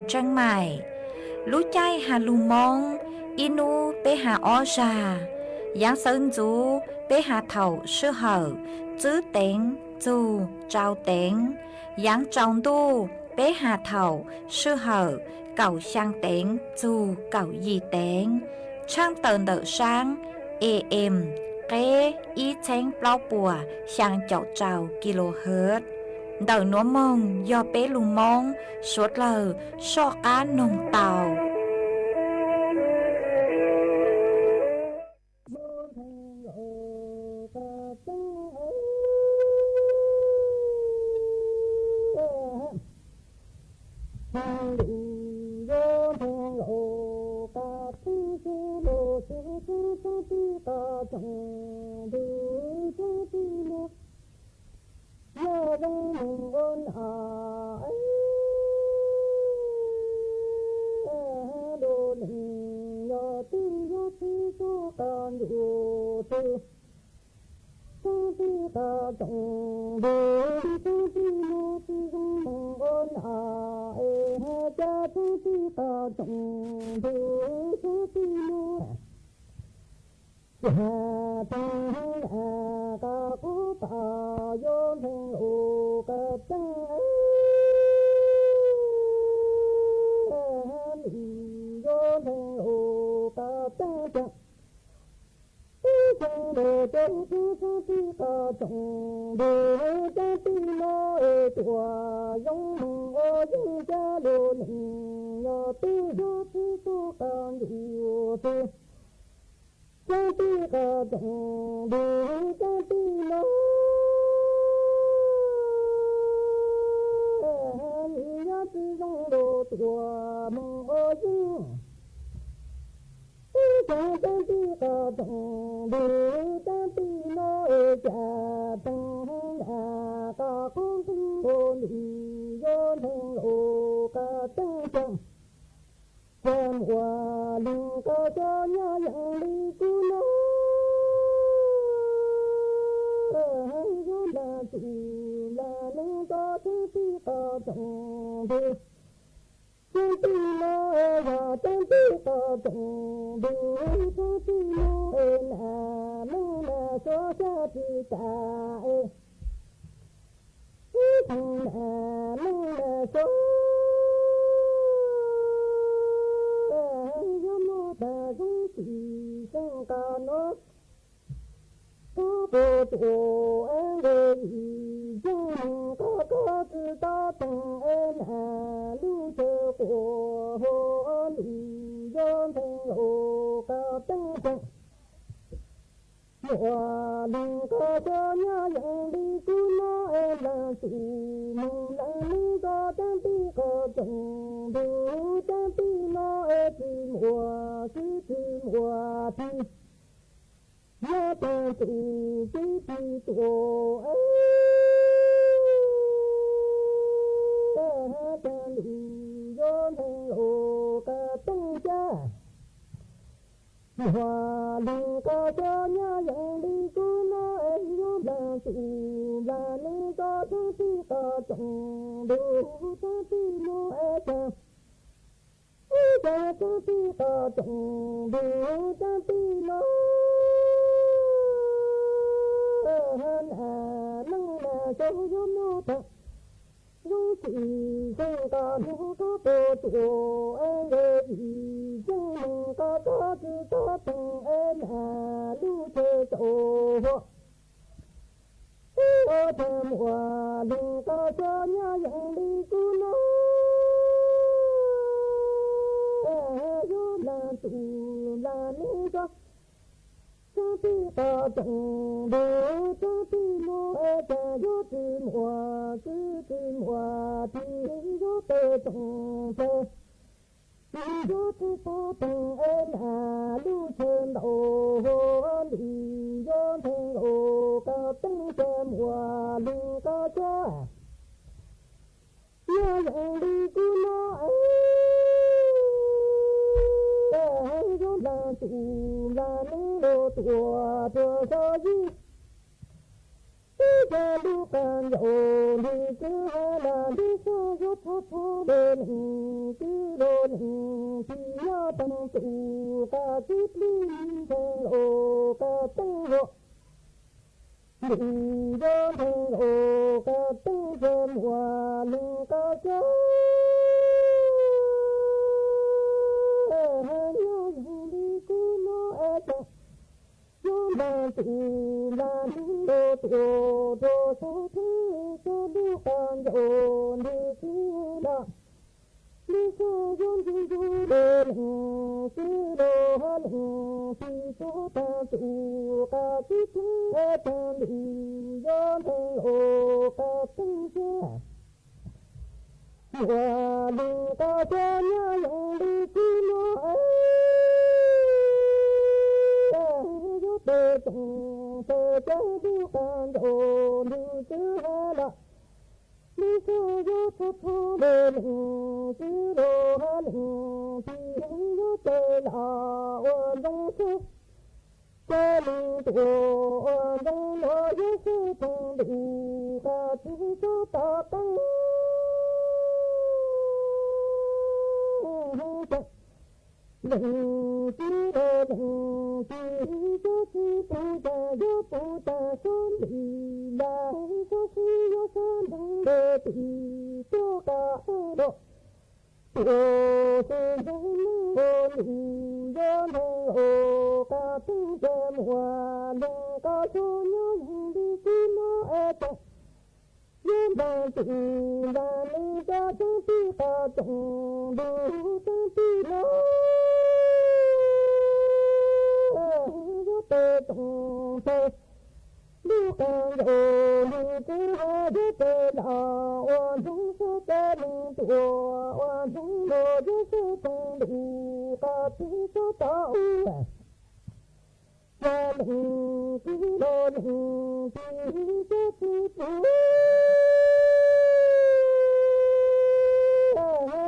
Tseeb maim, lub caij has lug Moob, ib nub peb has ob zag. Yaav xawv ntxuv peb has thaum sij hawm txwb teev txug tsau teev. Yaav tsaus ntuj peb has thaum sij hawm kaum xyaa teev txug kaum yim teev. Tshaaj tawm ntawm saab A M qeb ib txheeb plaub puas xyaa caum rau kilohertz. Ntawm nuav moog yog peb lug Moob suav dlawg soj qaab noog tau. Tsaab tij qas tsoom ntug tsaab tij no, nws yuav tsi zoo lug tuam moog ua yeeb. Ib tsaab tsaab tij qas tsoom ntug tsaab tij no, cas tseem nyam qas qoob ntuj ntus nws yuav ntseeg lug qas tseeb tseeb. Ces muaj leej qas xyov nyab yeej li kuv no, yuav nplag txuj nplag neeg rau tsaab tij qas tsoom ntug. Tsaab tij no es yog tsaab tij qas tsoom ntug, tsaab tij no es nam neej nam xyov xyab tsi tas es, ib tug nam neej nam xyov yuav muaj tag zoo tsis xyeej qas no. Koj puas tuam es nqe yim yeej neeg qas koj tsi tau teeg es nam lub chaw quas huv nws yuav ntseeg lug qas tseeb tseeb. Muaj leej qas xyov nyab yeej li kuv no es nplag txuj moog nplag neeg rau tsaab tij qas tsoom ntug, tsaab tij no es tsi muaj tsi tsi muaj tij. Yog tag txuj tsi tsi tuam es, tag nws yuav ntseeg lug qas tseeb tseeb. Muaj leej qas xyov nyab yeej li kuv no es yuav nplag txuj nplag neeg rau tsaab tij qas tsoom ntug, tsaab tij no es tag, ib tsaab tsaab tij qas tsoom ntug tsaab tij no, nam neej nam xyov yuav muaj tag zoo tsis xyeej qas no. Koj puas tuam es nqe yim yeej neeg qas koj tsi tau teeg es nam lub chaw quas huv, ib tag muaj leej qas xyov nyab yeej li kuv no, yuav nplag txuj nplag neeg rau tsaab tij qas tsoom ntug, tsaab tij no es tag yuav tsi muaj tsi tsi muaj tij, yuav peb tsoom ntxhais, yuav tsi tau teeg es nam lub chaw ntau huv nws yuav ntseeg lug qas tseeb tseeb. Muaj leej qas xyov nyab yeej li kuv no es, yuav nplag txuj nplag neeg lug tuam tuam xyov yim. Ib tsaab lub qas ncaus nws tsi has las nws xyov yuav txhob txhob le leej tsi leej txiv nyob teej tus qab txib plig ntseeg los qab teeb los. Ntuj yuav ntseeg los qab teeb ces muaj leej qab xyab nyob yeej li kuv no es tas. Yuav npaj tus npaj neeg los tuaj rau saum theeb xyab lub qab ncaus ntuj txiv los. Lub xyab yuav ntsib ntsib rau leej txiv rau hab leej txiv tuaj tag tus qab txib plig tag ntuj yuav ntseeg los qab teeb xyab. Muaj leej qab xyab nyob yeej li kuv no es yuav peb toom peb xyab lub qab ncaus ntuj txiv hab los. Lub xyab yuav txhob txhob rau leej txiv rau hab leej txiv yuav peb los ua ntxoov xwb. Cov neeg tuaj ua ntxoov los yuav xwb tag ntuj qab txib txhob tom qeeb. Leej txiv rau leej txiv cov txiv pub tas yuav pub tas xyab ntim laj xyab sib yuav xyab nteeg le tim tuaj qab los. Tuaj xwb ntseeg neeg ua ntuj yuav ntseeg los qab teeb ces muaj leej qab xyab nyob yeej li kuv no es tas. Yuav npaj tus npaj neeg cov teeb tij qab toom ntuj teeb tij los. Yuav peb toom peb lub qab ncaus ntuj txiv hab yuav peb los ua ntxoov xwb cov neeg tuaj ua ntxoov los yuav xwb tag ntuj qab txib txhob tom u. Cov leej txiv rau leej txiv cov txiv pub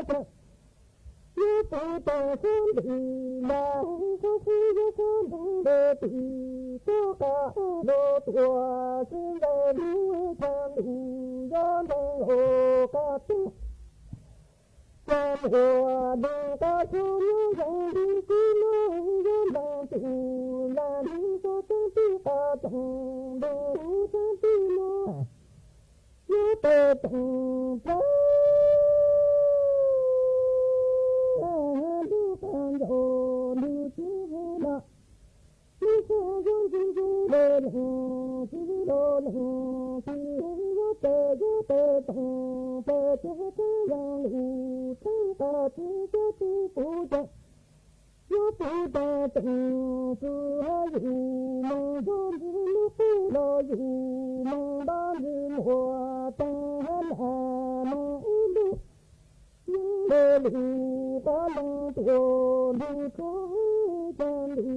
tas yuav pub tas xyab ntim laj xyab sib yuav xyab nteeg le tim tuaj qab los tuaj xwb ntawm lub tag ntuj yuav ntseeg los qab teeb. Ces muaj leej qab xyab nyob yeej li kuv no yuav npaj tus npaj neeg cov teeb tij qab toom ntuj teeb tij los. Yuav peb toom peb lub qab ncaus ntuj txiv hab los. Lub xyab yuav ntsib ntsib rau leej txiv rau leej txiv yuav peb yuav peb toom peb cov teeb yeej lub teeb qab txib cov txiv pub tas yuav pub tas toom xwb hab yus moog yuav ntsib lub qub los yus moog npaj ntsib muaj teeb hab na moog ib lub. Yeej le lub qab leej tuaj ntuj txhua tag ntuj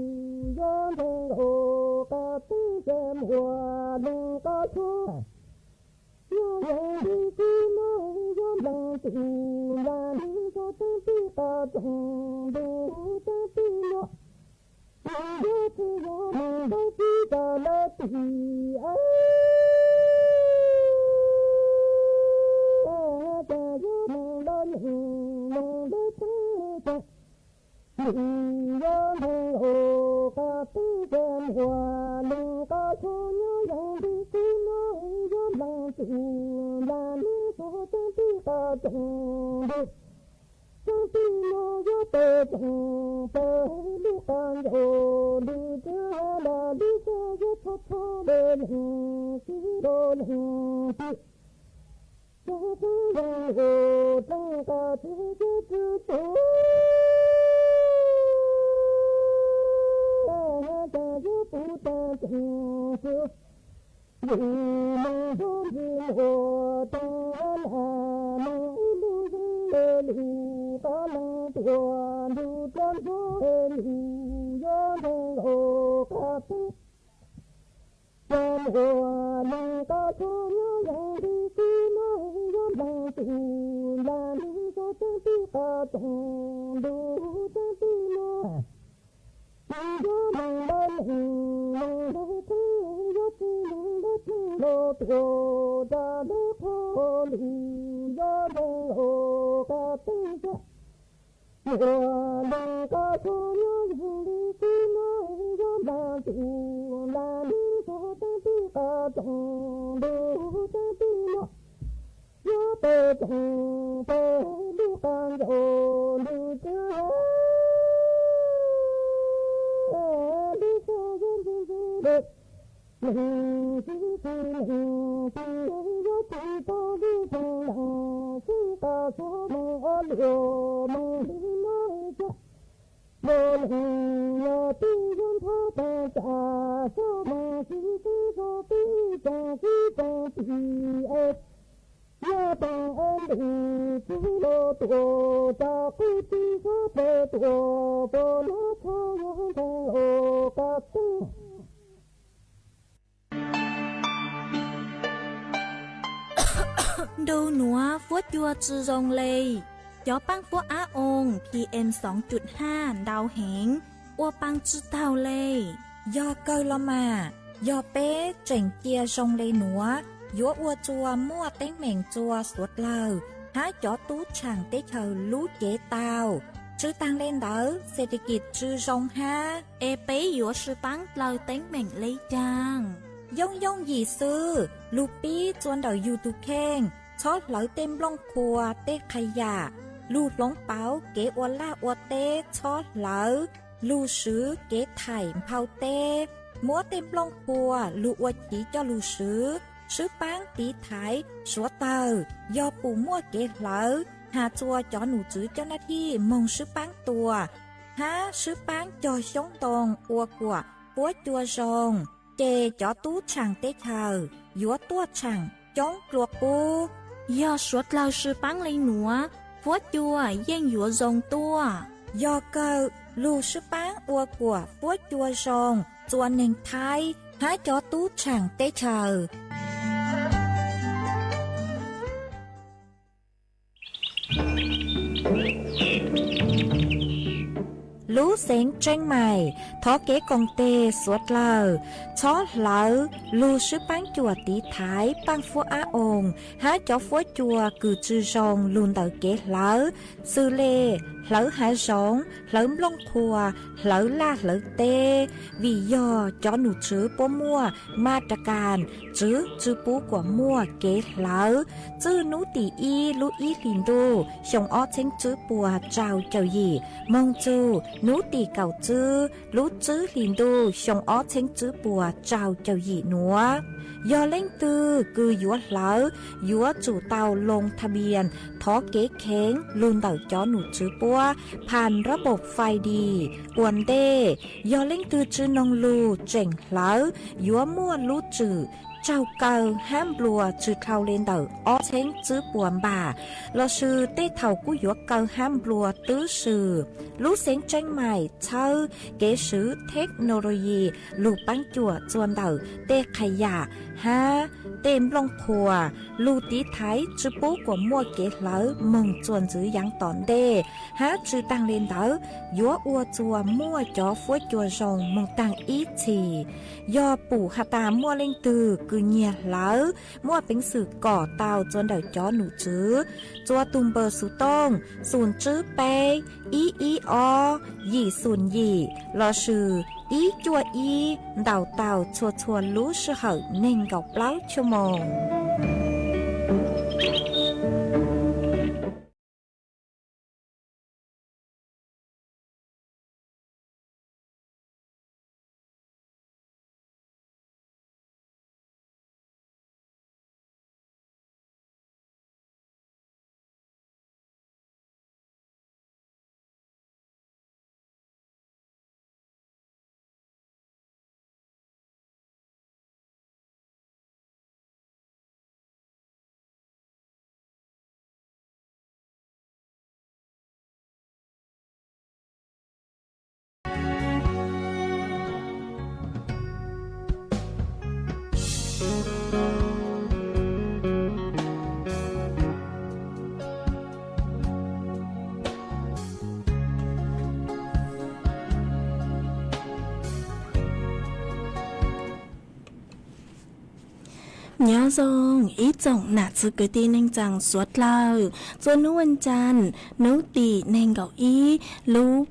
yuav ntseeg los qab teeb ces muaj leej qab xyab nyob yeej li kuv no yuav npaj tus npaj neeg cov teeb tij qab toom ntuj teeb tij los. Yog tsis yog neeg ntawd tsis tas lawv tim es tas yuav neeg ntawd neeg neeg ntawd txheeb tas. Ntuj yuav npaj los qab teeb ces muaj leej qab xyab nyob yeej li kuv no yuav npaj tus npaj neeg cov teeb tij qab toom ntuj teeb tij los yuav peb toom peb lub qab ncaus ntuj txiv hab los lub xyab yuav txhob txhob rau leej txiv rau leej txiv. Cov txiv yeej ua teeb qab txiv cov txiv pub tas yuav pub tas toom xwb. Yus moog yuav ntsib muaj teeb hab na moog ib lub yeej le lub qab leej tuaj ntuj txhua tag ntuj yuav npaj los qab teeb. Ces muaj leej qab xyab nyob yeej li kuv no yuav npaj tus npaj neeg cov teeb tij qab toom ntuj teeb tij los. Tsis yuav neeg ntawd neeg neeg ntawd txheeb yuav tsis neeg ntawd txheeb los tuaj rau lub qhov lwm yuav npaj los qab teeb ces Muaj leej koj txhua nyob yeej li txij no, yuav npaj tus npaj li txhua teeb tij qab tsoom ntuj teeb tij no, yuav peb tsoom peb lub qab ncaus lub txiaj, lub xyoo yuav ntxim ntxim dej. Leej txiv txiv leej txiv yuav tsis tau lub xyoo leej txiv qab txhua moos ob luaj moos li no cas. Muaj leej yog twb yuav nthov tag cas, xyov moos txiv txiv txog twb tsoom txiv tsoom tij es, nyob tag es ntuj txiv los tuaj tso qub txiv xyov peb tuaj puas nov txhua yog ntawd los qab txeeg. Ntu nuav fuab cua tsi zoo le, cov paab fuab ab oo P M xoo cum haj ntau heev, ua paa tsi taug le. Yog kawg los mas, yog peb tseem cia zoo le nuav, yuav ua txua muaj teeb meem txua suav dlawg hab cov tub tshaam teb chaws lub cev tau. Tsi taag le ntawd, xes tes kis tsi zoo hab, es peb yuav sib paab dlawg teeb meem le caag? Yooj yooj yim xwb, lug pib txua ntawm yug tug kheej, txhob hlawv tej nplooj qhuav tej qha yam, lug hloov pauv kev ua laj ua teb txhob hlawv, lug swv kev thaim nphau teb, muab tej nplooj qhuav lug ua chiv coj lug swv, sib paab tiv thaiv suav dlawg. Yog pum muaj kev hlawv, has txua cov num tswv coj nab thij moog sib paab tua, hab sib paab cog xyoob ntoo ua kuam fuab cua zoo, ces cov tub tshaam teb chaws yuav tuaj tshaam coob dlua qub. Yog suav dlawg sib paab le nuav, fuab cua yeej yuav zoo tuaj. Yog kawg, lug sib paab ua kuam fuab cua zoo txua neeg Thaib hab cov tub tshaam teb chaws. Lub xeev Tseeb Mais thov kev koom teg suav dlawg txhob hlawv lug sib paab cuam tiv thaiv paaj fuab ab oo hab cov fuab cua kws tsi zoo lug ntawm kev hlawv, xws le hlawv hav zoov, hlawv nplooj qhuav, hlawv laj hlawv teb, vim yog cov num tswv puab muaj ma ra kas tswv tsi pub kuam muaj kev hlawv. Txwj nub tim ib lub ib hlis ntuj xyoo ob txheeb tswb puas rau caum yim moog txug nub tim kaum tswb lub tswb hlis ntuj xyoo ob txheeb tswb puas rau caum yim nuav. Yog leej twg kws yuav hlawv, yuav tsum tau loo tha npias thov kev kheev lug ntawm cov num tswv puab phas rab npaum fais dis ua ntej. Yog leej twg tsi noog lug tseem hlawv, yuav muaj lub tswm tsaug kaw hab nplua tsi dhau le ntawm ob txheeb tswb puas npam, lossis tej thaum kuj yuav kaw hab nplua twb swm. Lub xeev Tseeb Mais txhawb kev swv theknologi lug paab cuam txua ntawm tej qha yam hab tej nplooj qhuas lug tiv thaiv tsi pub kuam muaj kev hlawv moog txuas ntxiv yaav tom ntej, hab tsi taag le ntawd yuav ua txua muaj cov fuab cua zoo moog taag ib txhis. Yog pum has tas muaj leej twg kws nyiag hlawv, muaj peev xwm kom tau txua ntawm cov num tswv txua tug npawb xuv tooj xoom tswb peb ib ib ob yim xoom yim lossis ib cuaj ib, ntaus tau txhua txhua lub sij hawm neeg nkaum plaub cuaj moos. Nyob zoo ib tsoom nam txiv kwv tij neej tsaa suav dlawg, txua nub ua cas nub tim neeg nkaum ib lub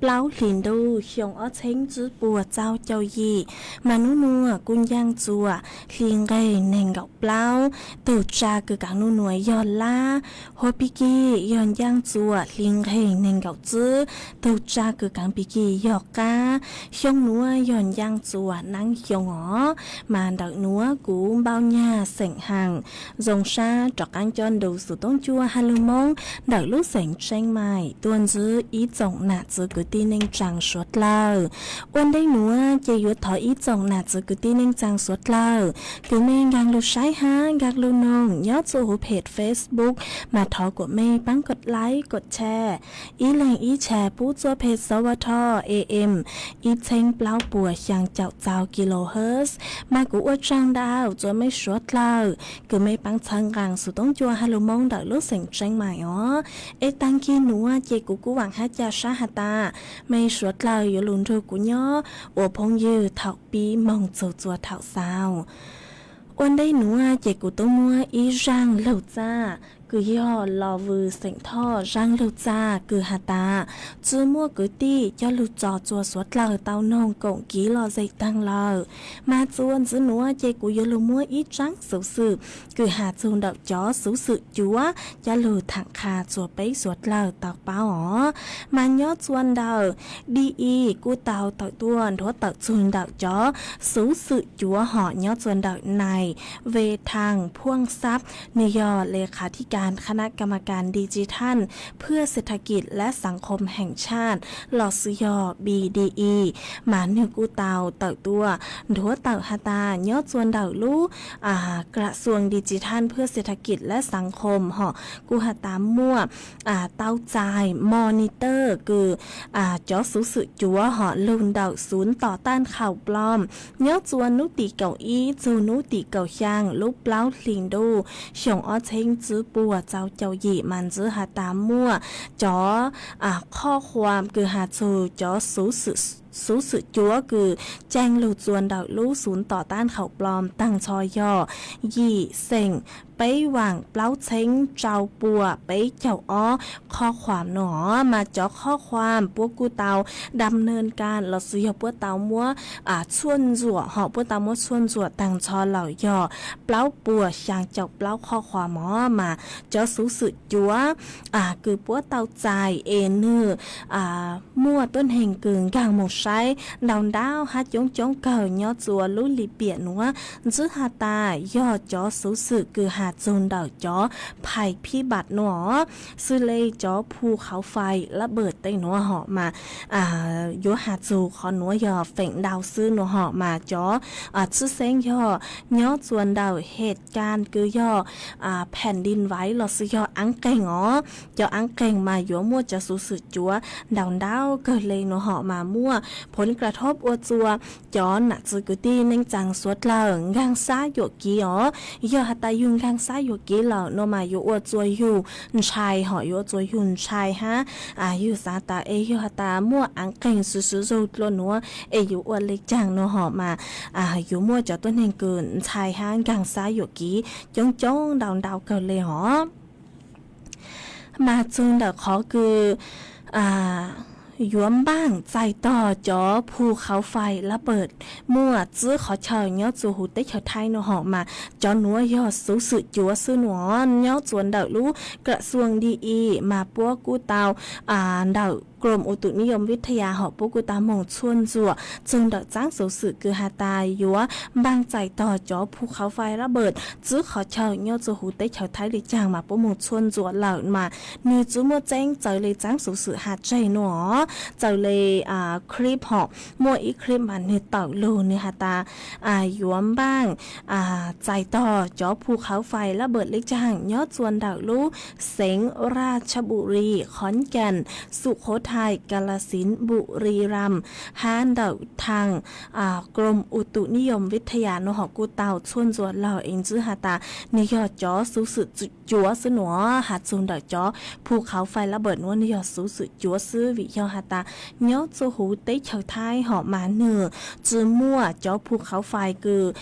plaub hlis ntuj xyoo ob txheeb tsib puas txaus caum yim, mas nub nuav kuj ncaaj txuas hli nqeg neeg nkaum plaub. Tug tsaa kws kaav nub nuav yog lab, huab pig kig yog ncaaj txuas hli nqeg neeg nkaum tsib. Tug tsaa kws kaav pig kig yog qaab. Xyoo nuav yog ncaaj txuas naab xyoo os, mas ntawm nuav kuv npauj nyag xeem haas zoo sab rov qaab coj ntu xuv toob cua ha lug Moob ntawm lub xeem Tseeb Maim tuaj ntsib ib tsoom nam txiv kwv tij neej tsaa suav dlawg. Ua ntej nuav ces yuav thov ib tsoom nam txiv kwv tij neej tsaa suav dlawg kws mej nkaag lug saib hab nkaag lug noog nyob txhua huv phem Facebook, mas thov kuas mej paab kov like kov share, ib leeg ib share pub txua phem S W T A M ib txheeb plaub puas xyaa caum txaus kilohertz. Mas kuv ua tsaug ntau txua mej suav dlawg kws mej paab txhawb nqaa xuv toob cua ha lug Moob ntawm lub xeem Tseeb Maim os. Es taag kig nuav ces kuv kuj vaam hab ca sab has tas mej suav dlawg yuav lug nrug kuv nyob ua phooj ywg thaum pib moog txug txua thaum xaus. Ua ntej nuav ces kuv tub muab ib zaaj lug txaj kws yog los vws xeem Thoj zaaj lug txaj kws has tas tsi muaj kwv tij coj lug tso txua suav dlawg tau noog koom kiv lom zem taag lawm. Mas txua ntxiv nuav ces kuv yuav lug muab ib tsaab xuv xwm kws has txug ntawm cov xuv xwm cuav coj lug thaam qha txua peb suav dlawg tau paub os. Mas nyob txua ntawm D E kuj tau tawm tuaj nthuav tawm txug ntawm cov xuv xwm cuav hom nyob txua ntawm nais Ve Thaas Phuaj Xab, nwg yog le khav thib kas khab nab kam ma kas di ci thaj phwj xet tha kis lab xaav khom heem tshaj los xwb yog B D E, mas nwg kuj tau tawm tuaj nthuav tawm has tas nyob txua ntawm lub kra xuas di ci thaj phwj xet tha kis lab xaav khom hom kuj has tas muaj tau txais monitor kws cov xuv xwm cuav hom lug ntawm xuv tom taj khaum plom nyob txua nub tim kaum ib txug nub tim kaum xyaa lub plaub hlis ntuj xyoo ob txheeb tsib puas txaus caum yim mas ntxiv has tas muaj cov qhov khuam kws has txug cov xuv xwm cuav kws caaj lug txua ntawm lub xuv tom taj khaum plom taag nrho yog yim xeem peb vaam plaub txheeb rau puas peb caug ob qhov khuam no. Mas cov qhov khuam puab kuj tau dam naj kas los xwb yog puab tau muab txhuaj ntxuam hom puab tau muab txhuaj ntxuam taag nrho lawm yog plaub puas xyaa caum plaub qhov khuam os. Mas cov xuv xwm cuav kws puab tau txais es nwg muaj tuab neeg kws nkaag moog saib ntau ntau hab coob coob kawg nyob txua lub lim piam nuav ntxiv has tas yog cov xuv xwm kws has txug ntawm cov phais phib npam nuav xwb le cov phu khauv fais lab npawm tej nuav hom mas yuav has txug qhov nuav yog feem ntau xwb nuav hom mas cov tshwj xeeb yog nyob txua ntawm het kas kws yog phaem di vais los xwb yog aav qeeg os. Cov aav qeeg mas yuav muaj cov xuv xwm cuav ntau ntau kawg le nuav hom mas muaj phoov kra thob ua txua cov nam txiv kwv tij neej tsaa suav dlawg nkaag sab yuam kev os. Yog has tas yug nkaag sab yuam kev lawm nuav mas yuav ua txua yug ntshai hom yuav ua txua yug ntshai hab yug xav tas es yog has tas muaj aav qeeg swv swv zug dlua nuav es yuav ua le caag nuav hom mas yuav muaj cov tuab neeg kws ntshai hab nkaag sab yuam kev coob coob ntau ntau kawg le hom. Mas txug ntawm qhov kws yuav npaaj txais tog cov phu khauv fais lab npawm muaj txwb qhov chaw nyob txua huv teb chaws Thaib nuav hom mas cov nuav yog xuv xwm cuav xwb nuav nyob txua ntawm lub kra xuas di i mas puab kuj tau ntawm krom u tus nib yoos vib thaya hom puab kuj tau moog txhuaj ntxuam txug ntawm txaab xuv xwm kws has tas yuav npaaj txais tog cov phu khauv fais lab npawm txwb qhov chaw nyob txua huv teb chaws Thaib le caag mas puab moog txhuaj ntxuam lawm mas nwg tsi muaj txeeb txawv le txaab xuv xwm has tseg nuav. Txawm le clip hom muaj ib clip mas nwg tawm lug nwg has tas yuav npaaj txais tog cov phu khauv fais lab npawm le caag nyob txua ntawm lub xeev Raj Chaburi, Khon Kan, Xu Khov Khai, Kala Siv, Buriram, hab ntawm thaj Krom Utu Niyom Vithaya no ho kuj tau txhua ntxuas lawm es ntsib has tas nwg yog cov xuv xwm cuav xwb nuav. Has txug ntawm cov phu khauv fais lab npawm nuav nwg yog xuv xwm cuav xwb vim yog has tas nyob txuj huv teb chaws Thaib hom mas nwg tsi muaj cov phu khauv fais kws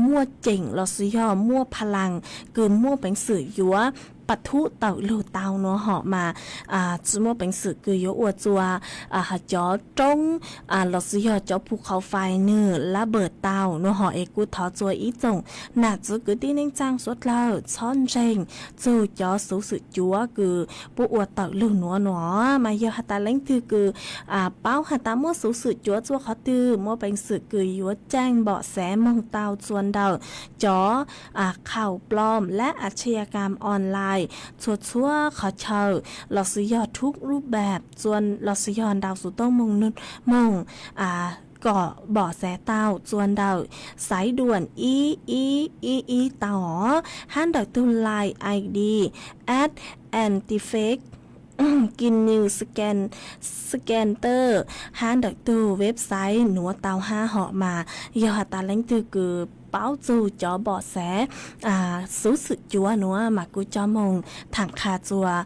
muaj ceem lossis yog muaj pha laas kws muaj peev xwm yuav pa thub tawm lug tau nuav hom mas tsi muaj peev xwm kws yuav ua txua cov roob lossis yog cov phu khauv fais nwg lab npawm tau nuav hom es kuj thov txua ib tsoom nam txiv kwv tij neej tsaa suav dlawg txhob ntseeg txug cov xuv xwm cuav kws puab ua tawm lug nuav nuav mas yog has tas leej twg kws paub has tas muaj xuv xwm cuav txua qhov twg muaj peev xwm kws yuav caaj npom xeev moog tau txua ntawm cov khau plom lab a chaya kam online txhua txhua qhov chaw lossis yog thub rub npaam lossis yog nrau xuv tooj moog moog kom npom xeev tau txua ntawm xaiv duam ib ib ib ib tau hab ntawm tug line ID at anti-fake kidney scan center hab ntawm tug website nuav tau hab hom mas yog has tas leej twg kws paub txug cov npom xeev xuv xwm cuav nuav mas kuj coj moog thaam qha txua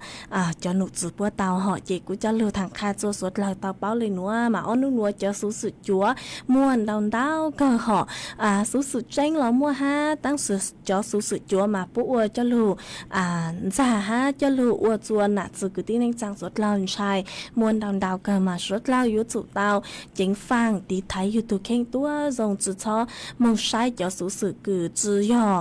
cov num txwv puab tau hom ces kuj coj lug thaam qha txua suav dlawg tau paub le nuav mas ob nub nuav cov xuv xwm cuav muaj ntau ntau kawg hom xuv xwm tseeb los muaj hab tab sis cov xuv xwm cuav mas puab ua coj lug ntxag hab coj lug ua txua nam txiv kwv tij neej tsaa suav dlawg ntshai muaj ntau ntau kawg mas suav dlawg yuav tsum tau ceev faam tiv thaiv yug tug kheej tuab zoo tsi txhob moog saib cov xuv xwm kws tsi yog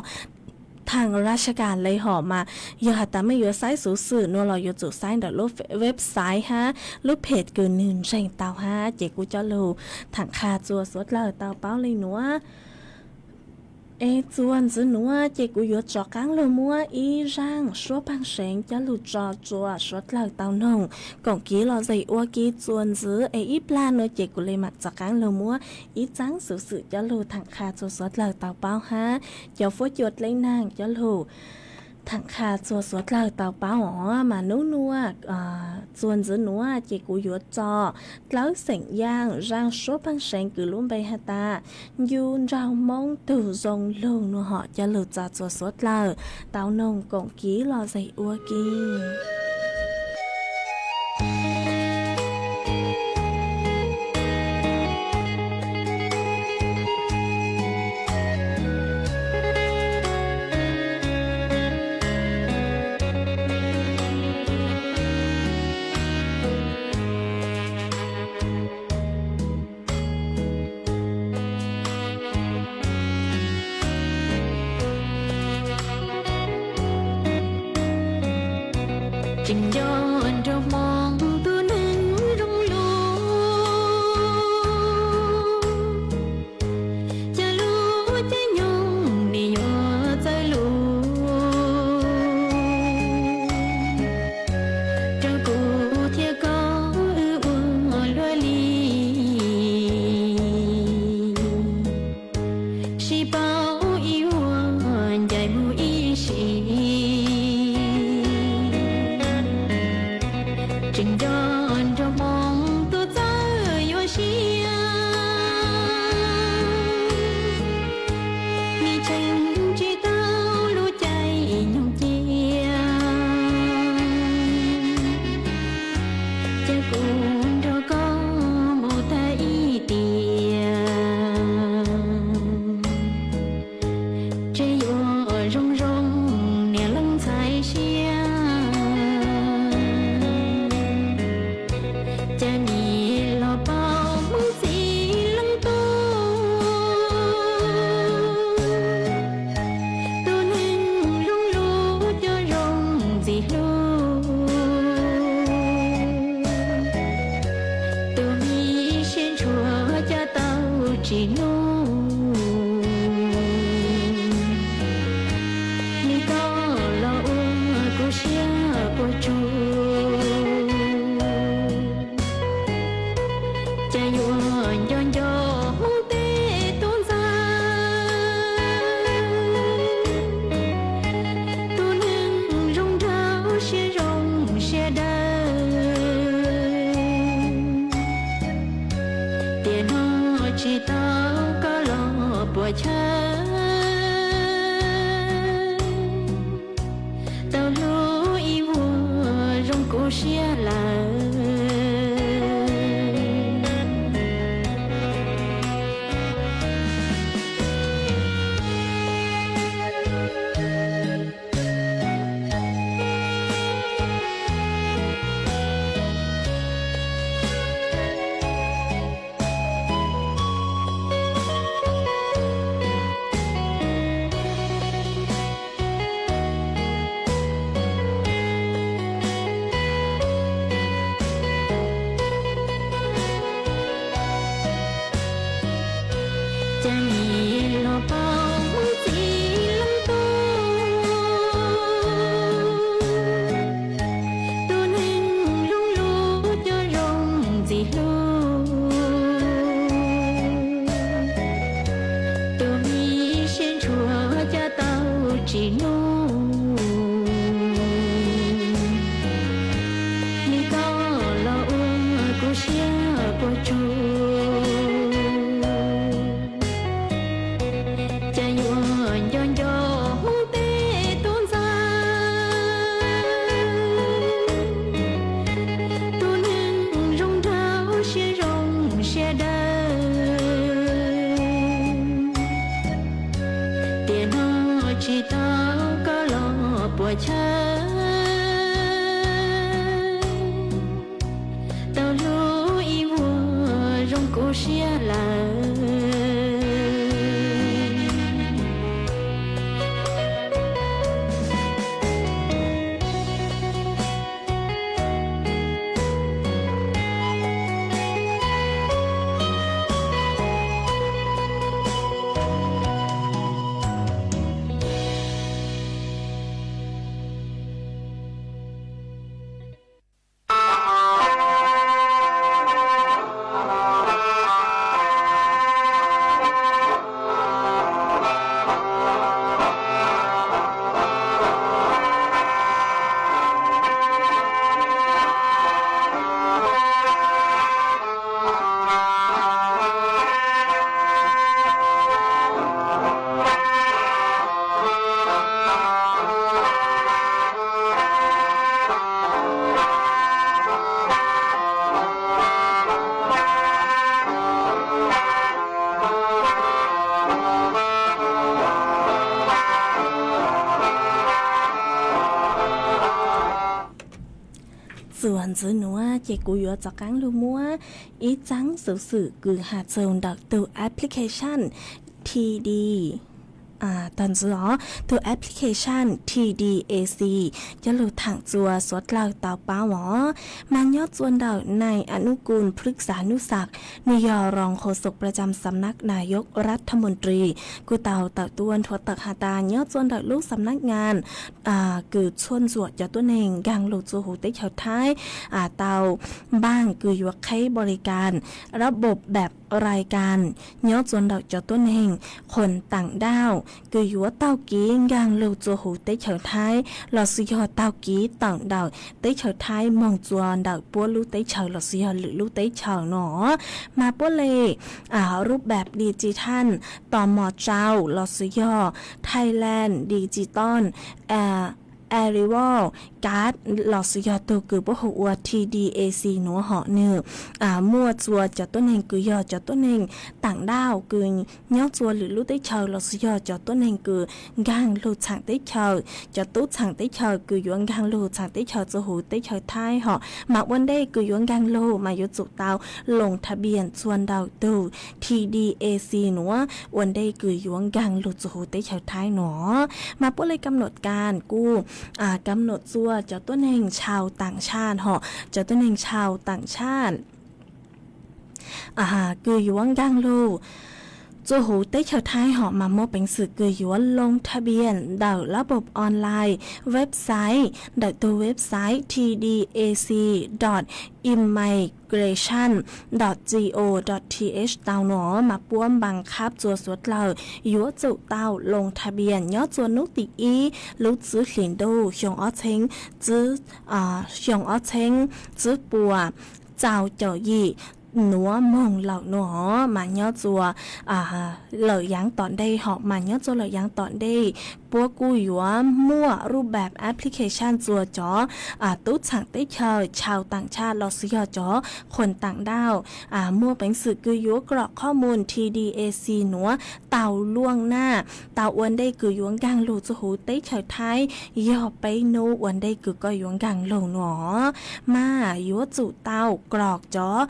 thaam rashka le hom mas yog has tas mej yuav saib xuv xwm nuav los yuav tsum saib ntawm lub website hab lub page kws nwg ntseeg tau hab ces kuj coj lug thaam qha txua suav dlawg tau paub le nuav. Es txuas ntxiv nuav ces kuv yuav rov qaab lug muab ib zaaj suab paag seev coj lug tso tsua suav dlawg tau noog koom kiv los zem ua ke txuas ntxiv es ib plag nuav ces kuv le maam rov qaab lug muab ib txaab xuv xwm coj lug thaam qha txua suav dlawg tau paub hab cov fuab cua dleb naag coj lug thaam qha txua suav dlawg tau paub os mas nub nuav txuas ntxiv nuav ces kuv yuav tso dlawb xeem yaaj zaaj suab paag seev kws lub npe has tas ncu nraug Moob tug zoo lug nuav hom coj lug tso tsua suav dlawg tau noog koom kiv los zem ua ke. Tseem nco nraug Hmoob tug neeg zoo lug, cog lub caij nyoog nim yuav txawj lug rau kuv thiab koj wb ua luaj li. Sib paub ib vuag ncaim mus ib sim, tseem nco nraug Hmoob tug txawj yuav siab, nim tseem tsis tau lub caij nyoog cia. Ces kuv nrog koj mus tag ib tiam, tseem yuav zoo zoo niam leej ntxhais siab. Cas nim los paub Hmoob txiv leej tub, tug neeg zoo lug cov zoo ntxim hlub, tug me siab ntshua coj tau tsis nug. Nim koj los ua kuv siab puas tsuaj, cas yuav nco nco Hmoob tej tub ntxhais, tug neeg zoo nraug siab zoo siab dawb. chaw, tau hlub ib vuag zoo kuv siab lawm. Cas nim los paub mus txiv lub ntuj, tus neeg zoo lub cov zoo ntxim hlub, tus me siab ntshua cas tau tsis hnub, nws tau los ua kuv siab puas tsuaj. Cas yuav nco nco Hmoob tej tub ntxhais, tus neeg zoo nraug siab zoo siab dawb, tiam no tsis tau koj los puas chaw, tau hlub ib vuag zoo kuv siab lawm. Txuas ntxiv nuav ces kuv yuav rov qaab lug muab ib txaab xuv xwm kws has txug ntawm tug application T D, tog ntxiv os, tug application T D A C coj lug thaam txuas suav dlawg tau paub os. Mas nyob txuas ntawm nais Anub Kus Plwb Xav Nub Xav, nwg yog roos qhov xov pram cam xam nab nayog rab thab moos ris, kuj tau tawm tuaj nthuav tawm has tas nyob txuas ntawm lub xam nab ngas kws txhuaj ntxuam cov tuab neeg nkaag lug txuas huv teb chaws Thaib tau npaaj kws yuav qheb npaaj li kas rab npaum dab rai kas nyob txuas ntawm cov tuab neeg qhuas taam daj kws yuav taug kev nkaag lug txuas huv teb chaws Thaib lossis yog taug kev tawm ntawm teb chaws Thaib moog txuas ntawm puab lub teb chaws lossis yog lwm lub teb chaws no. Mas puab le rub npaab digital tos mos tsau lossis yog Thailand Digital Arrival Card lossis yog tug kws puab hu ua T D A C nuav hom nwg muaj txuas cov tuab neeg kws yog cov tuab neeg taam daj kws nyob txuas lwm lub teb chaws lossis yog cov tuab neeg kws nkaag lug txhaam teb chaws, cov tub txhaam teb chaws kws yuav nkaag lug txhaam teb chaws txuas huv teb chaws Thaib hom mas ua ntej kws yuav nkaag lug mas yuav tsum tau loo thab npias txuas ntawm tug T D A C nuav ua ntej kws yuav nkaag lug txuas huv teb chaws Thaib no. Mas puab le kam num kas kuj kam num txuas cov tuab neeg tshau taam tshaj hom cov tuab neeg tshau taam tshaj kws yuav nkaag lug txuas huv teb chaws Thaib hom mas muaj peev xwm kws yuav loo thab npias ntawm lab npaum online, website, ntawm tug website T D A C dot immigration dot co dot th tau no mas puab npaa qhab txuas suav dlawg yuav tsum tau loo thab npias nyob txuas nub tim ib lub txwv hlis ntuj xyoo ob txheeb, xyoo ob txheeb tsib puas txaus caum yim nuav moog lawm nuav mas nyob tsua lawm yaav tom ntej hom mas nyob tsua lawm yaav tom ntej puab kuj yuav muaj rub pab application tsua cov tub txhaam teb chaws chaw taam tshaj los xwb yog cov khuam taam dauj muaj peev xwm kws yuav krom qhov muj T D A C nuav tau luaj naj tau ua ntej kws yuav nkaag lug tsua huv teb chaws Thaib yog peb nub ua ntej kws koj yuav nkaag lug nuav mas yuav tsum tau krom cov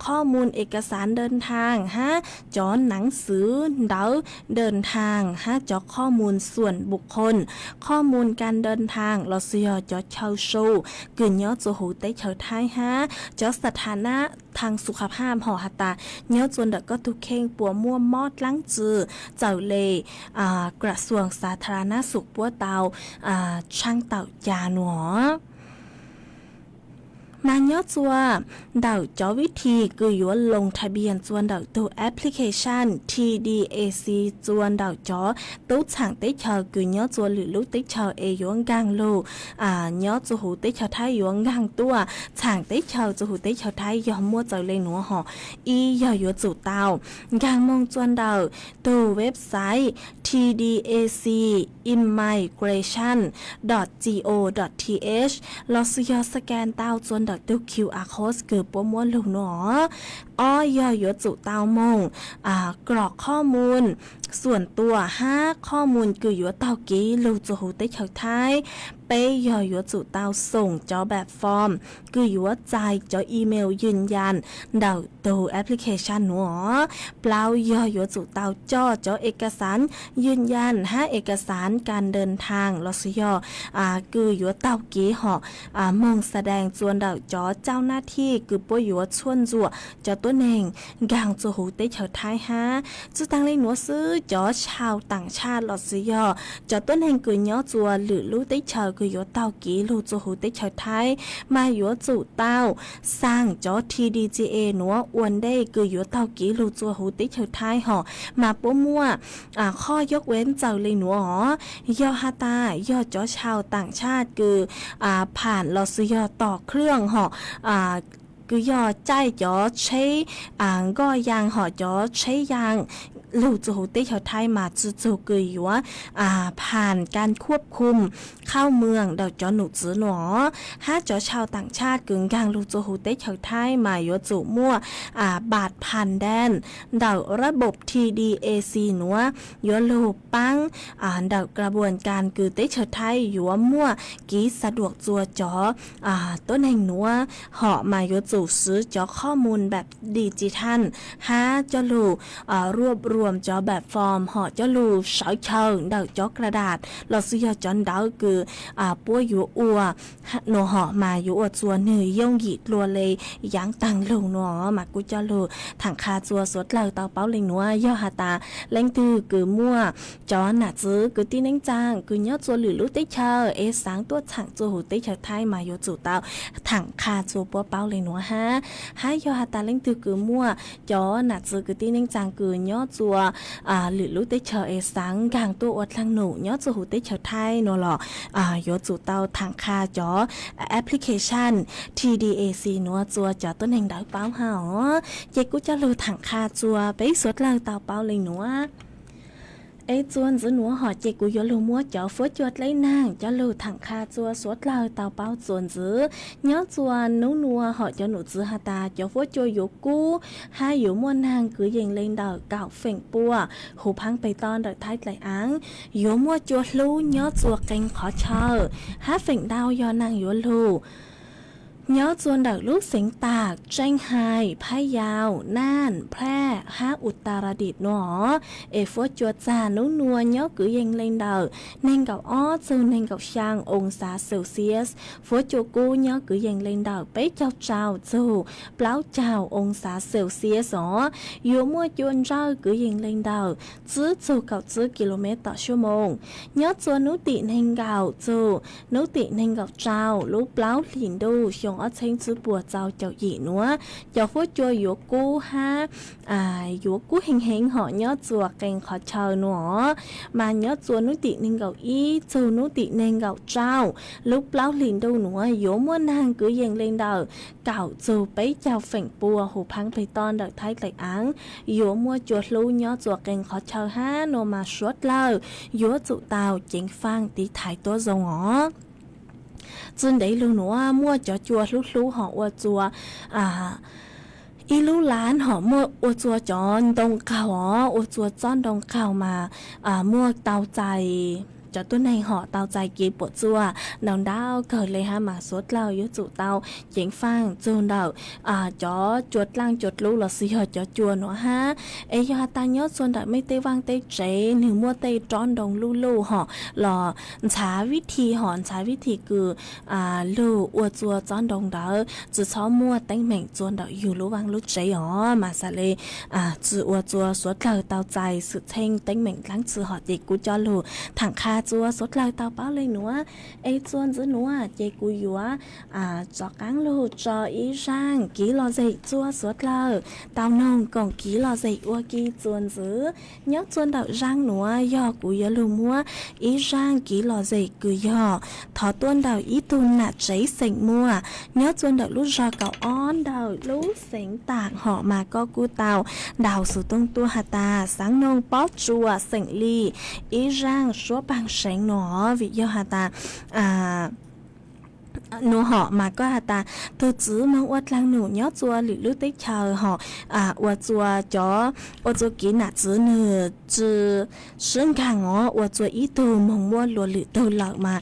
qhov muj ê ka xaav dawv thaaj hab cov naav xwv ntawv dawv thaaj hab cov qhov muj xuam npum qhooj, qhov muj ka dawv thaaj los xwb yog cov chaw su kws nyob tsua huv teb chaws Thaib hab cov xa tha nab thaj xu qha phaj hom has tas nyob tsua ntawm koj tug kheej puas muaj mob dlaab tsi txawm le kram xuam xa tha nab xu puab tau tshaab tawm ca nuav. Mas nyob tsua ntawm cov vib thi kws yuav loo tha bias tsua ntawm tug application T D A C tsua ntawm cov tub txhaam teb chaws kws nyob tsua lwm lub teb chaws es yuav nkaag lug nyob tsua huv teb chaws Thaib yuav nkaag tuaj txhaam teb chaws tsua huv teb chaws Thaib yog muaj txawm le nuav hom. Ib yog yuav tsum tau nkaag moog tsua ntawm tug website T D A C immigration dot G O dot T H los xwb yog scan tau tsua ntawm tug Q R code kws puab muab lug nuav. Ob yog yuav tsum tau moog krom qhov muj xuam tuam hab qhov muj kws yuav taug kev lug tsua huv teb chaws Thaib. Peb yog yuav tsum tau xoom cov pab form kws yuav txais cov email yws yas ntawm tug application nuav. Plaub yog yuav tsum tau coj cov ê ka xaav yws yas hab ê ka xaav ka dawv thaaj los xwb yog kws yuav taug kev hom moog xa daas tsua ntawm cov cauj nab thij kws puab yuav txhuaj ntsuam cov tuab neeg nkaag tsua huv teb chaws Thaib hab. Tsi taag le nuav xwb cov chaw taam tshaj los xwb yog cov tuab neeg kws nyob tsua lwm lub teb chaws kws yuav taug kev lug tsua huv teb chaws Thaib mas yuav tsum tau xaam cov T D G A nuav ua ntej kws yuav taug kev lug tsua huv teb chaws Thaib hom mas puab muaj qhov yog ua ntxaws le nuav hom. Yog has tas yog cov chaw taam tshaj kws pham los xwb yog tom khwj hom kws yog caij cov tsheb nkoj yaa hom cov tsheb yaa lug tsua huv teb chaws Thaib mas tsi txug kws yuav pham ka khuab khum khauj muag ntawm cov num txwv nuav. Hab cov chaw taam tshaj kws nkaag lug tsua huv teb chaws Thaib mas yuav tsum muaj pam pham daaj ntawm rab npom T D A C nuav yuav lug paab ntawm ka buas kas kws teb chaws Thaib yuav muaj kev xa duam tsua cov tuab neeg nuav hom mas yuav tsum swv cov qhov muj pab digital hab coj lug ruaj ruam cov pab form hom coj lug sawv chaw ntawm cov ka das los xwb yog cov ntawv kws puab yuav ua nuav hom mas yuav ua tsua nwg yooj yim dlua le yaav taag lug nuav mas kuj coj lug thaam qha tsua suav dlawg tau paub le nuav. Yog has tas leej twg kws muaj cov nam txwv kwv tij neej tsaa kws nyob tsua lwm lub teb chaws es xaav tuaj txhaam tsua huv teb chaws Thaib mas yuav tsum tau thaam qha tsua puab paub le nuav hab. Hab yog has tas leej twg kws muaj cov nam txwv kwv tij neej tsaa kws nyob tsua lwm lub teb chaws es xaav nkaag tuaj ua dlaag num nyob tsua huv teb chaws Thaib nuav los yuav tsum tau thaam qha cov application T D A C nuav tsua cov tuab neeg ntawd paub hab os. Ces kuj coj lug thaam qha tsua peb suav dlawg tau paub le nuav. Es tsua ntxiv nuav hom ces kuv yuav lug muab cov fuab cua dleb naag coj lug thaam qha tsua suav dlawg tau paub tsua ntxiv. Nyob tsua nub nuav hom cov num txwv has tas cov fuab cua yuav kub hab yuav muaj naag kwv yees le ntawm kaum feem pua huv phaab peg toj ntawm Thaib dlaim aav. Yuav muaj cua hlub nyob tsua qee qhov chaw hab feem ntau yog naag yuav lug nyob tsua ntawm lub xeev tas Tseeb Hais, Phab Yau, Naj, Phlaj hab Utaradit nuav os. Es fuab cua txag nub nuav nyob kwv yees le ntawm neeg nkaum ob txug neeg nkaum xyaa oo xav Celsius. Fuab cua kub nyob kwv yees le ntawm peb caug rau txug plaub caug oo xav Celsius os. Yuav muaj cua ntsawj kwv yees le ntawm tsib txug kaum tsib kilomev tom suab moos. Nyob tsua nub tim neeg nkaum txug nub tim neeg nkaum rau lub plaub hlis ntuj xyoo txheeb tsib puas txaus caum yim nuav, cov huab cua yuav kub hab yuav kub heev heev hom nyob txuas qee qhov chaw nuav, mas nyob txuas nub tim neeg nkaum ib txug nub tim neeg nkaum rau, lub plaub hlis ntuj nuav yuav muaj naag kwv yees le ntawm kaum txug peb caug feem pua huv phaab peg toj ntawm Thaib Tlaim Aav, yuav muaj cua hlub nyob txuas qee qhov chaw hab nua mas suav dlawg yuav tsum tau ceev faaj tiv thaiv tuab zoo os. Tsi ntev lug nuav muaj cov cua hlub hlub hom ua txua ib lub lav hom muaj ua txua cov ntoo qaug os, ua txua tsob ntoo qaug mas muaj tau txais, cov tuab neeg hom tau txais kev puam txuaj ntau ntau kawg le hab mas suav dlawg yuav tsum tau ceev faaj txug ntawm cov cua dlaaj cua dlub los sis yog cov cua nuav hab. Es yog has tas nyob txuas ntawm mej tej vaaj tej tsev nwg muaj tej tsob ntoo luj luj hom los ntxhaav vib thi hom ntxhaav vib thi kws lug ua txua tsob ntoo ntawd tsi txhob muaj teeb meem txua ntawm yug lub vaaj lub tsev os mas xaav le tsi ua txua suav dlawg tau txais xwm txheej teeb meem dlaab tsi hom ces kuv coj lug thaam qha txua suav dlawg tau paub le nuav. Es txua ntxiv nuav ces kuv yuav rov qaab lug tso ib zaaj kiv lom zem txua suav dlawg tau noog koom kiv lom zem ua ke txua ntxiv. Nyob txua ntawm zaaj nuav yog kuv yuav lug muab ib zaaj kiv lom zem kws yog thov tuaj ntawm ib tug nam tsev xeem muaj nyob txua ntawm lub zog kaum ob ntawm lub xeev Taam hom mas koj kuj tau ntaus xov tooj tuaj has tas xaav noog Pob Tsuas xeem Lis ib zaaj suab paag seev no vim yog has tas nua hom mas koj has tas tug txiv moog ua dlaag num nyob txua lwm lub teb chaws hom ua txua cov, ua txua kiv nam txiv nwg tsi sib nkaag os, ua txua ib tug moog muaj luas lwm tug lawm mas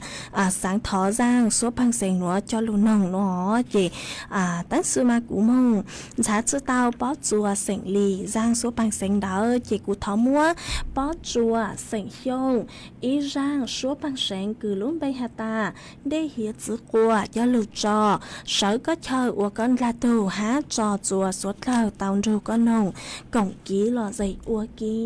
xaav thov zaaj suab paag seev nuav coj lug noog nua ces tab sis mas kuv moog ntxhaav tsi tau Pob Tsuas xeem Lis zaaj suab paag seev ntawd ces kuv thov muab Pob Tsuas xeem Xyooj ib zaaj suab paag seev kws lub npe has tas Dej Hiav Txiv Quas coj lug tso sawv koj chaw ua koj ndlag tug hab tso txua suav dlawg tau nrug koj noog koom kiv lom zem ua ke.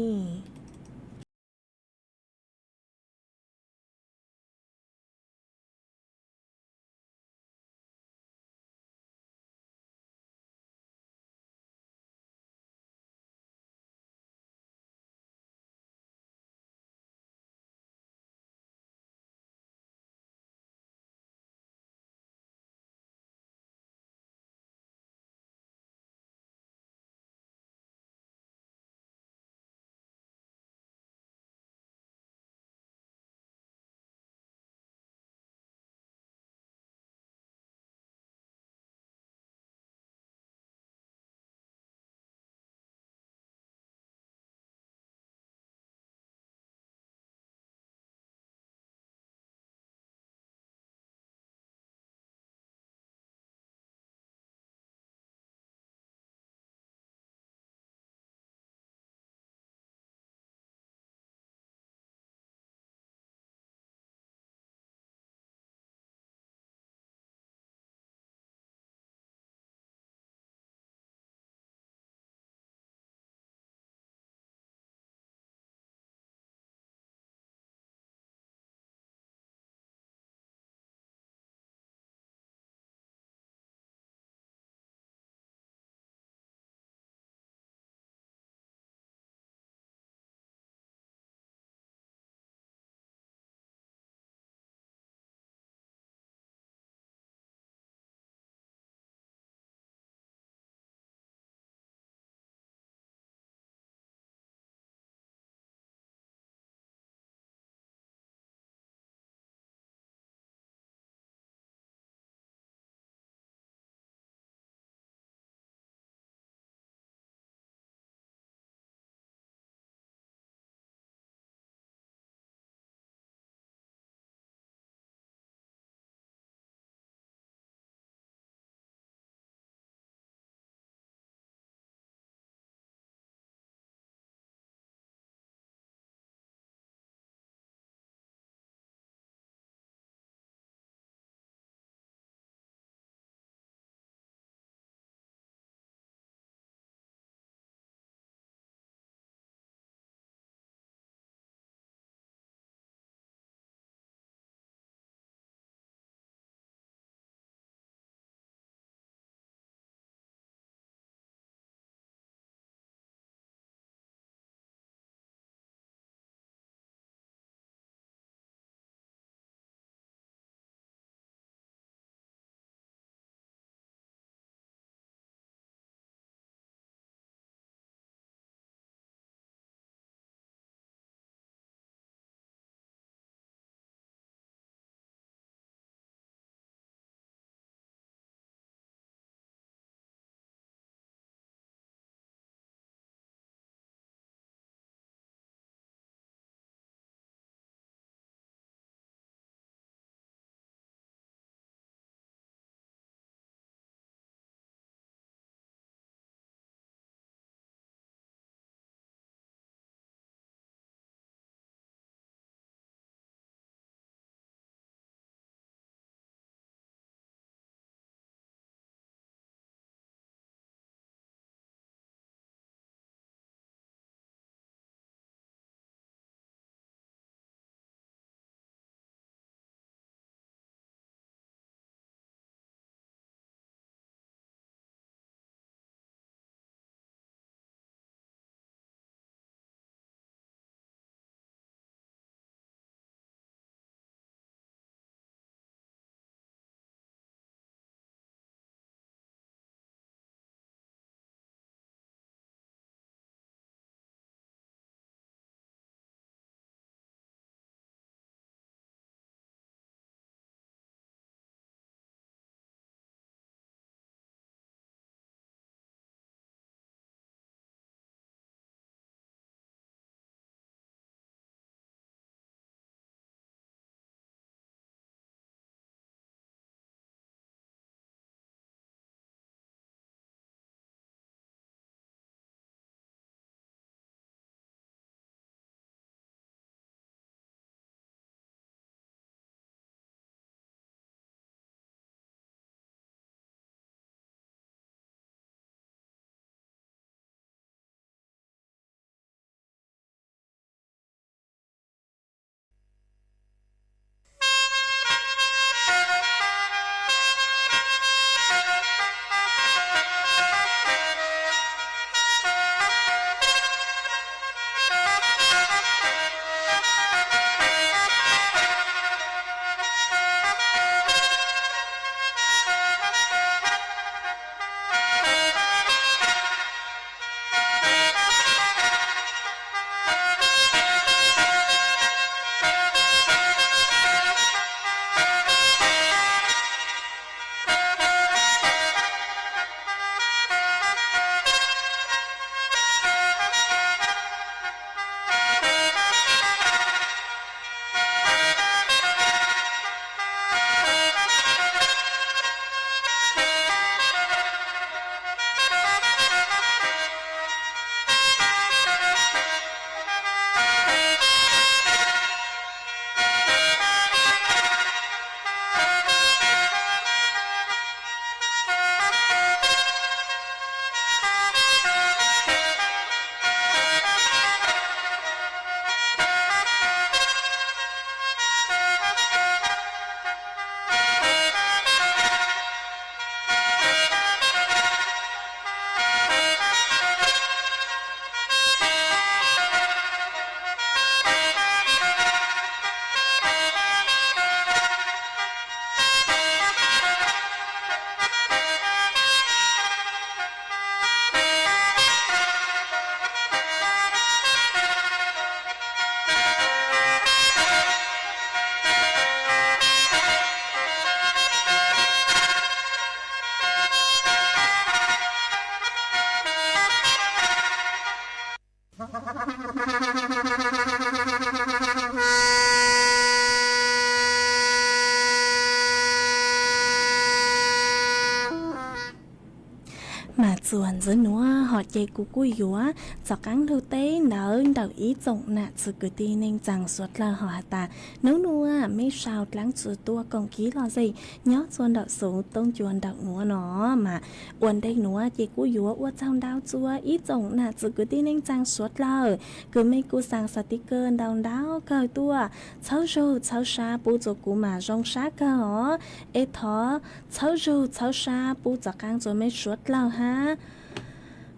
Txuas ntxiv nuav hom ces kuv kuj yuav txaus qaab lug teb ntawv ntawm ib tsoom nam txwv kwv tij neej tsaa suav dlawg hom has tas, nub nuav mej sau dlaab tsi tuaj koom kib lom zem nyob txuas ntawm xuv toob cua ntawm nuav no mas ua ntej nuav ces kuj yuav ua tsaug ntau txuas ib tsoom nam txwv kwv tij neej tsaa suav dlawg kws mej kuj xaa xas tiv kawg ntau ntau kawg tuaj, txhawb zug txhawb sab pub txuas kuv mas zoo sab kawg os. Es thov txhawb zug txhawb sab pub txaus qaab txuas mej suav dlawg hab.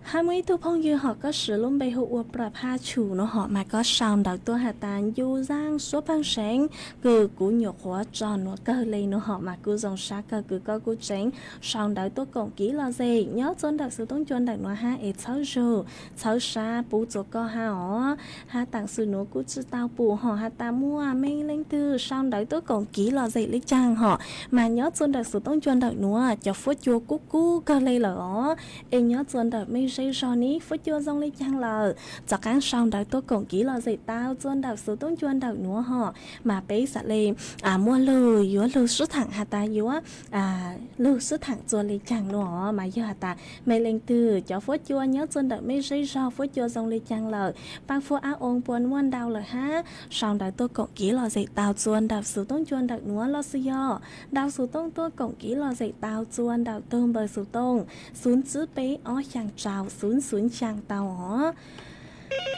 Hab muaj ib tug phooj ywg hom koj siv lub npe hu ua Plas Phaj Chum no hom mas koj sau ntawv tuaj has tas ncu zaaj suab pheej seev kws kuv nyuam qhuav tso nuav kawg le no hom mas kuj zoo sab kawg kws koj kuj tseem sau ntawv tuaj koom kib lom zem nyob txuas ntawm xuv toob cua ntawm nuav hab es txhawb zug txhawb sab pub txuas koj hab os. Hab taam sim nuav kuj tsi tau pum hom has tas muaj mej leej twg sau ntawv tuaj koom kib lom zem le caag hom mas nyob txuas ntawm xuv toob cua ntawm nuav cov fuab cua kub kub kawg le lawm os. Es nyob txuas ntawm mej zej zog neb fuab cua zoo le caag lawm txaus qaab sau ntawv tuaj koom kib lom zem tau txuas ntawm xuv toob cua ntawm nuav hom mas peb xaav le muaj lug yuav lug sib thaam has tas yuav lug sib thaam txuas le caag nuav mas yog has tas mej leej twg cov fuab cua nyob txuas ntawm mej zej zog fuab cua zoo le caag lawm, paab fuab ab oo puas muaj ntau lawm hab sau ntawv tuaj koom kib lom zem tau txuas ntawm xuv toob cua ntawm nuav los xwb yog ntau xuv tooj tuaj koom kib lom zem tau txuas ntawm tug npawb xuv tooj xuv tsib peb ob xyaa rau xuv xuv xyaa tau os.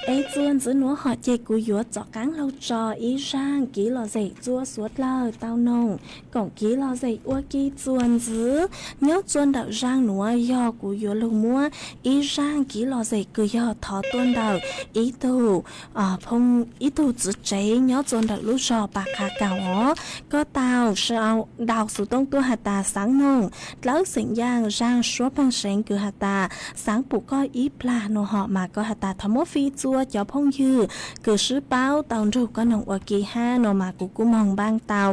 Es txuas ntxiv nuav hom ces kuv yuav txaus qaab lug tso ib zaaj kib lom zem txuas suav dlawg tau noog koom kib lom zem ua ke txuas ntxiv. Nyob txuas ntawm zaaj nuav yog kuv yuav lug muab ib zaaj kib lom zem kws yog thov tuaj ntawm ib tug phooj ib tug txiv tsev nyob txuas ntawm lub zog Pas Qha Kaus os. Koj tau sau ntau xuv tooj tuaj has tas xaav noog dlawb xeem yaaj zaaj suab pheej seev kws has tas xaav pum koj ib plag no hom mas koj has tas thov muab fij txuas cov phooj ywg kws sib paub tau nrug koj noog ua ke hab no mas kuv kuj moog npaaj tau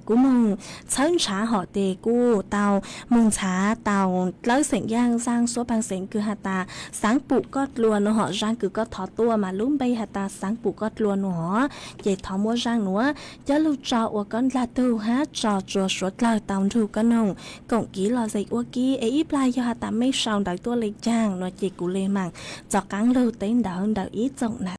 kuv moog txhawb nrhav hom tes kuj tau moog ntxhaav tau dlawb xeem yaaj zaaj suab pheej seev kws has tas xaav pum koj dlua no hom zaaj kws koj thov tuaj mas lub npe has tas xaav pum koj dlua no hom. Ces thov muab zaaj nuav coj lug tso ua koj ndlag tug hab tso tsuas suav dlawg tau nrug koj noog koom kib lom zem ua ke es ib plag yog has tas mej sau ntawv tuaj le caag no ces kuv le maam txaus qaab lug teb ntawv ntawm ib tsoom nam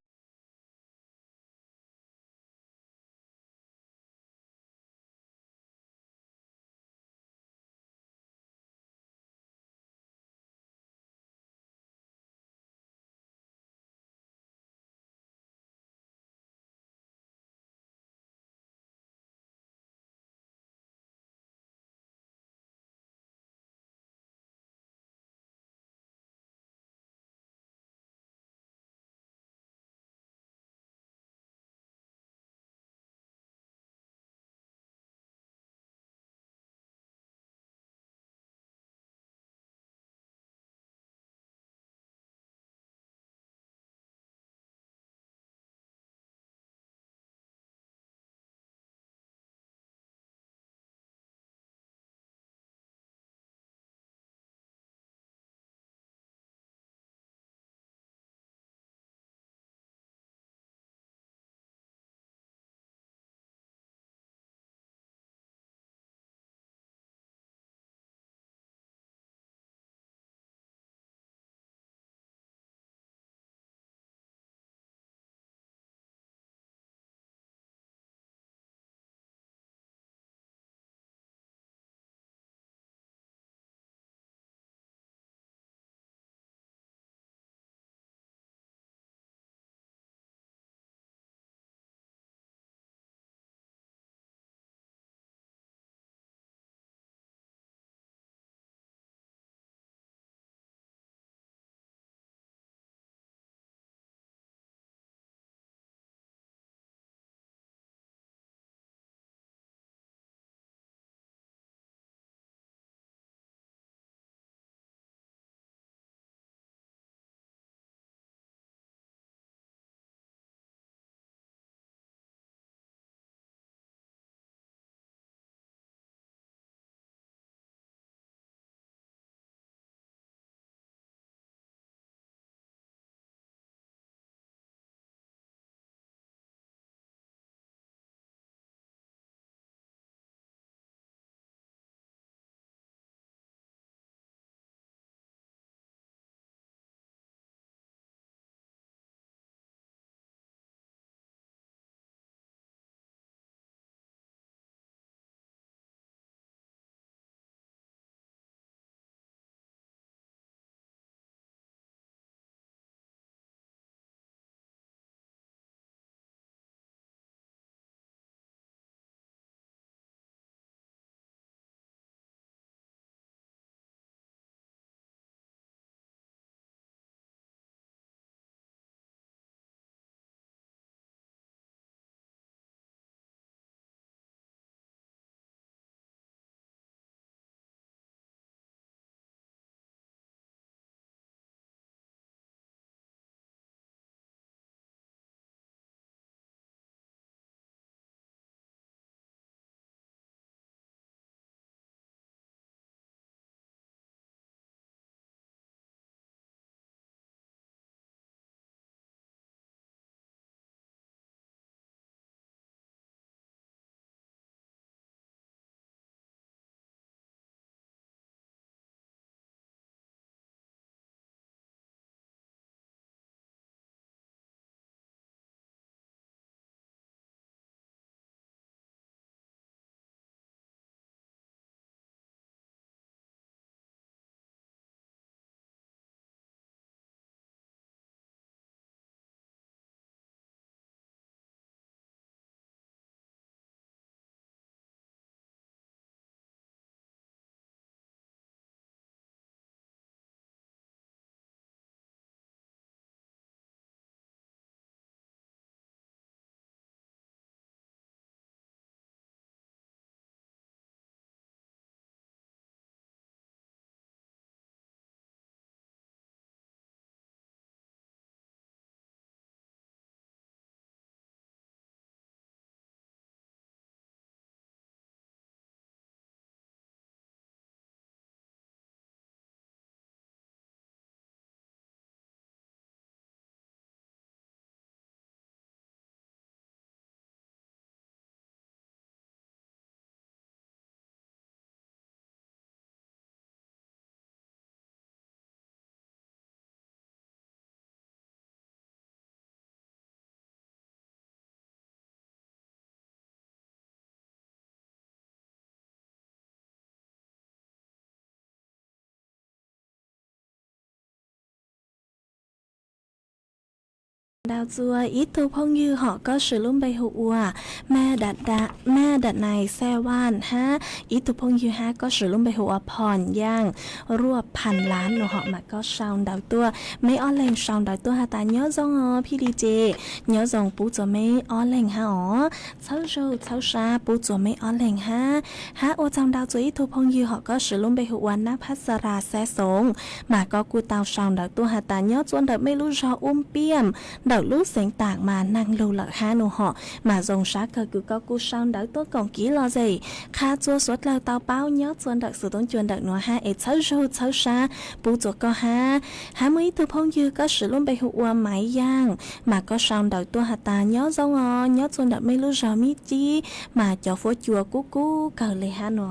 Ntau txua ib tug phooj ywg hom koj swm lub npe hu ua Maj Dam Nais Xees Vaj hab ib tug phooj ywg hab koj swm lub npe hu ua Phom Yaaj Ruaj Phas Lav no hom mas koj sau ntawv tuaj, meb ob leeg sau ntawv tuaj has tas nyob zoo os phij di ces, nyob zoo pub txua meb ob leeg hab os. Txhawb zug txhawb sab pub txua meb ob leeg hab. Hab ua tsaug ntau txua ib tug phooj ywg hom koj swm lub npe hu ua Nab Phab Xa Ras Xees Xoov, mas koj kuj tau sau ntawv tuaj has tas nyob txua ntawm mej lub zog Ub Piaj ntawm lub xeev Taam mas naag lug lawm hab no hom, mas zoo sab kawg kws koj kuj sau ntawv tuaj koom kiv lom zem qha txua suav dlawg tau paub nyob txua ntawm xwm toob cua ntawm nuav hab es txhawb zug txhawb sab pub txua koj hab. Hab muaj ib tug phooj ywg koj swm lub npe hu ua Maiv Yaaj, mas koj sau ntawv tuaj has tas nyob zoo os, nyob txua ntawm mej lub zog Mib Cib, mas cov fuab cua kub kub kawg le hab no.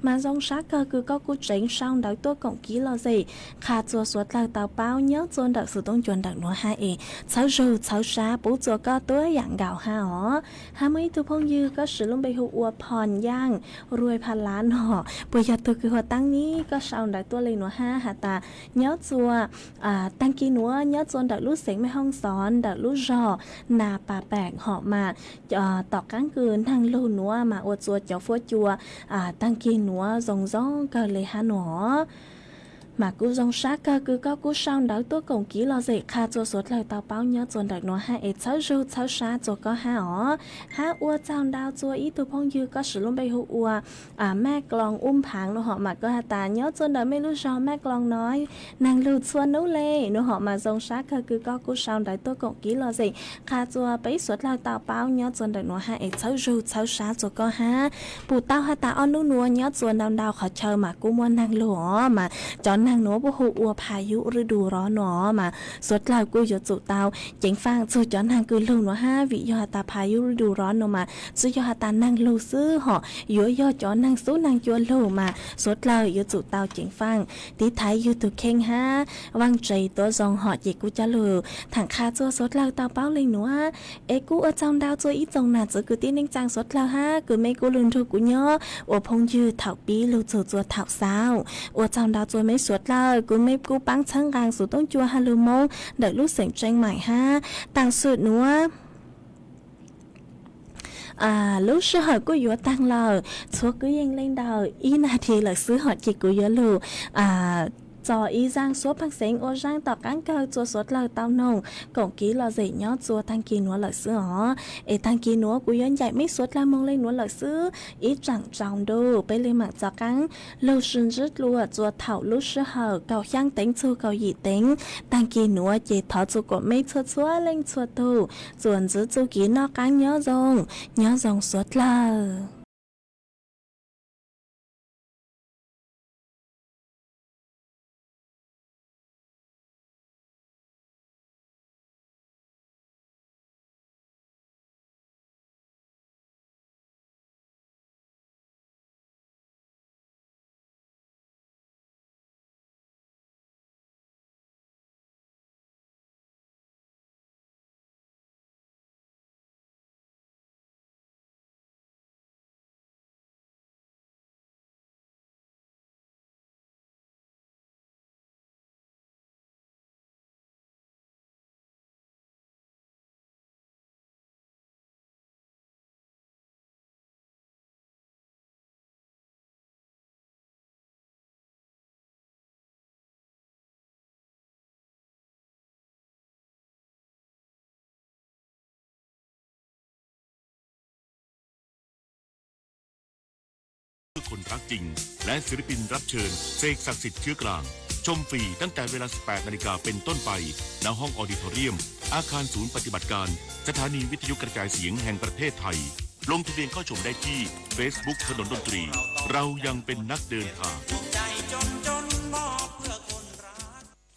Mas zoo sab kawg kws koj kuj tseev sau ntawv tuaj koom kiv lom zem qha txua suav dlawg tau paub nyob txua ntawm xwm toob cua ntawm nuav hab es txhawb zug txhawb sab pub txua koj tuab yaam nkaus hab os. Hab muaj ib tug phooj ywg koj swm lub npe hu ua Phom Yaaj Ruaj Phas Lav no, puas yog tug kws huv taab ne? Koj sau ntawv tuaj le nuav hab has tas nyob txua taag kis nuav nyob txua ntawm lub xeev Mej Hoob Xov ntawm lub zog Nas Pas Peem hom mas tom qaab kws naag lug nuav mas ua txua cov fuab cua taag kis nuav zoo zoo kawg le hab no. Mas kuj zoo sab kawg kws koj kuj sau ntawv tuaj koom kiv lom zem qha txua suav dlawg tau paub nyob txua ntawm nuav hab es txhawb zug txhawb sab txua koj hab os. Hab ua tsaug ntau txua ib tug phooj ywg koj swm lub npe hu ua Maj Kloos Ub Phaav no hom mas koj has tas nyob txua ntawm mej lub zog Maj Kloos no naag lug txhua nub le no hom mas zoo sab kawg kws koj kuj sau ntawv tuaj koom kiv lom zem qha txua peb suav dlawg tau paub nyob txua ntawm nuav hab es txhawb zug txhawb sab txua koj hab. Pum tau has tas ob nub nuav nyob txua ntau ntau qhov chaw mas kuj muaj naag lug os, mas cov naag nuav puab hu ua phas yub rwj du rov no mas suav dlawg kuj yuav tsum tau ceev faam txug cov naag kws lug nuav hab, vim yog has tas phas yub rwj du rov no mas tsi yog has tas naag lug xwb hom, yuav yog cov naag xub naag cua lug mas suav dlawg yuav tsum tau ceev faam tiv thaiv yug tug kheej hab vaaj tse tuab zoo hom ces kuj coj lug thaam qha txua suav dlawg tau paub le nuav. Es kuj ua tsaug ntau txua ib tsoom nam txiv kwv tij neej tsaa suav dlawg hab kws mej kuj lug nrug kuv nyob ua phooj ywg thaum pib lug txug txua thaum xaus. Ua tsaug ntau txua mej suav dlawg kws mej kuj paab txhawb nqaa xwm toob cua has lug Moob ntawm lub xeem Tseej Maim hab. Taam sim nuav lub sij hawm kuj yuav taag lawm, txhua kwv yees le ntawm ib nas this lawm xwb hom ces kuv yuav lug txo ib zaaj suab pheej xeev ua zaaj tom qaab kawg txua suav dlawg tau noog koom kiv lom zem nyob txua taag kis nuav lawm xwb os. Es taag kis nuav kuv yuav ncaim mej suav dlawg moog le nuav lawm xwb. Ib tsaam tsaus ntuj peb le maam txav qaab lug sib ntsib dlua txua thaum lub sij hawm kaum xyaa teev txug kaum yim teev. Taag kis nuav ces thov txua kuas mej txhua txhua leej txhua tug txuas ntxiv txuj kev noj qaab nyob zoo, nyob zoo suav dlawg.คนรักจริง และศิลปินรับเชิญ เสกศักดิ์สิทธิ์ เชื้อกลาง ชมฟรีตั้งแต่เวลา สิบแปดนาฬิกาเป็นต้นไป ณ ห้องออดิทอเรียม อาคารศูนย์ปฏิบัติการ สถานีวิทยุกระจายเสียงแห่งประเทศไทย ลงทะเบียนเข้าชมได้ที่ Facebook ถนนดนตรี เรายังเป็นนักเดินทาง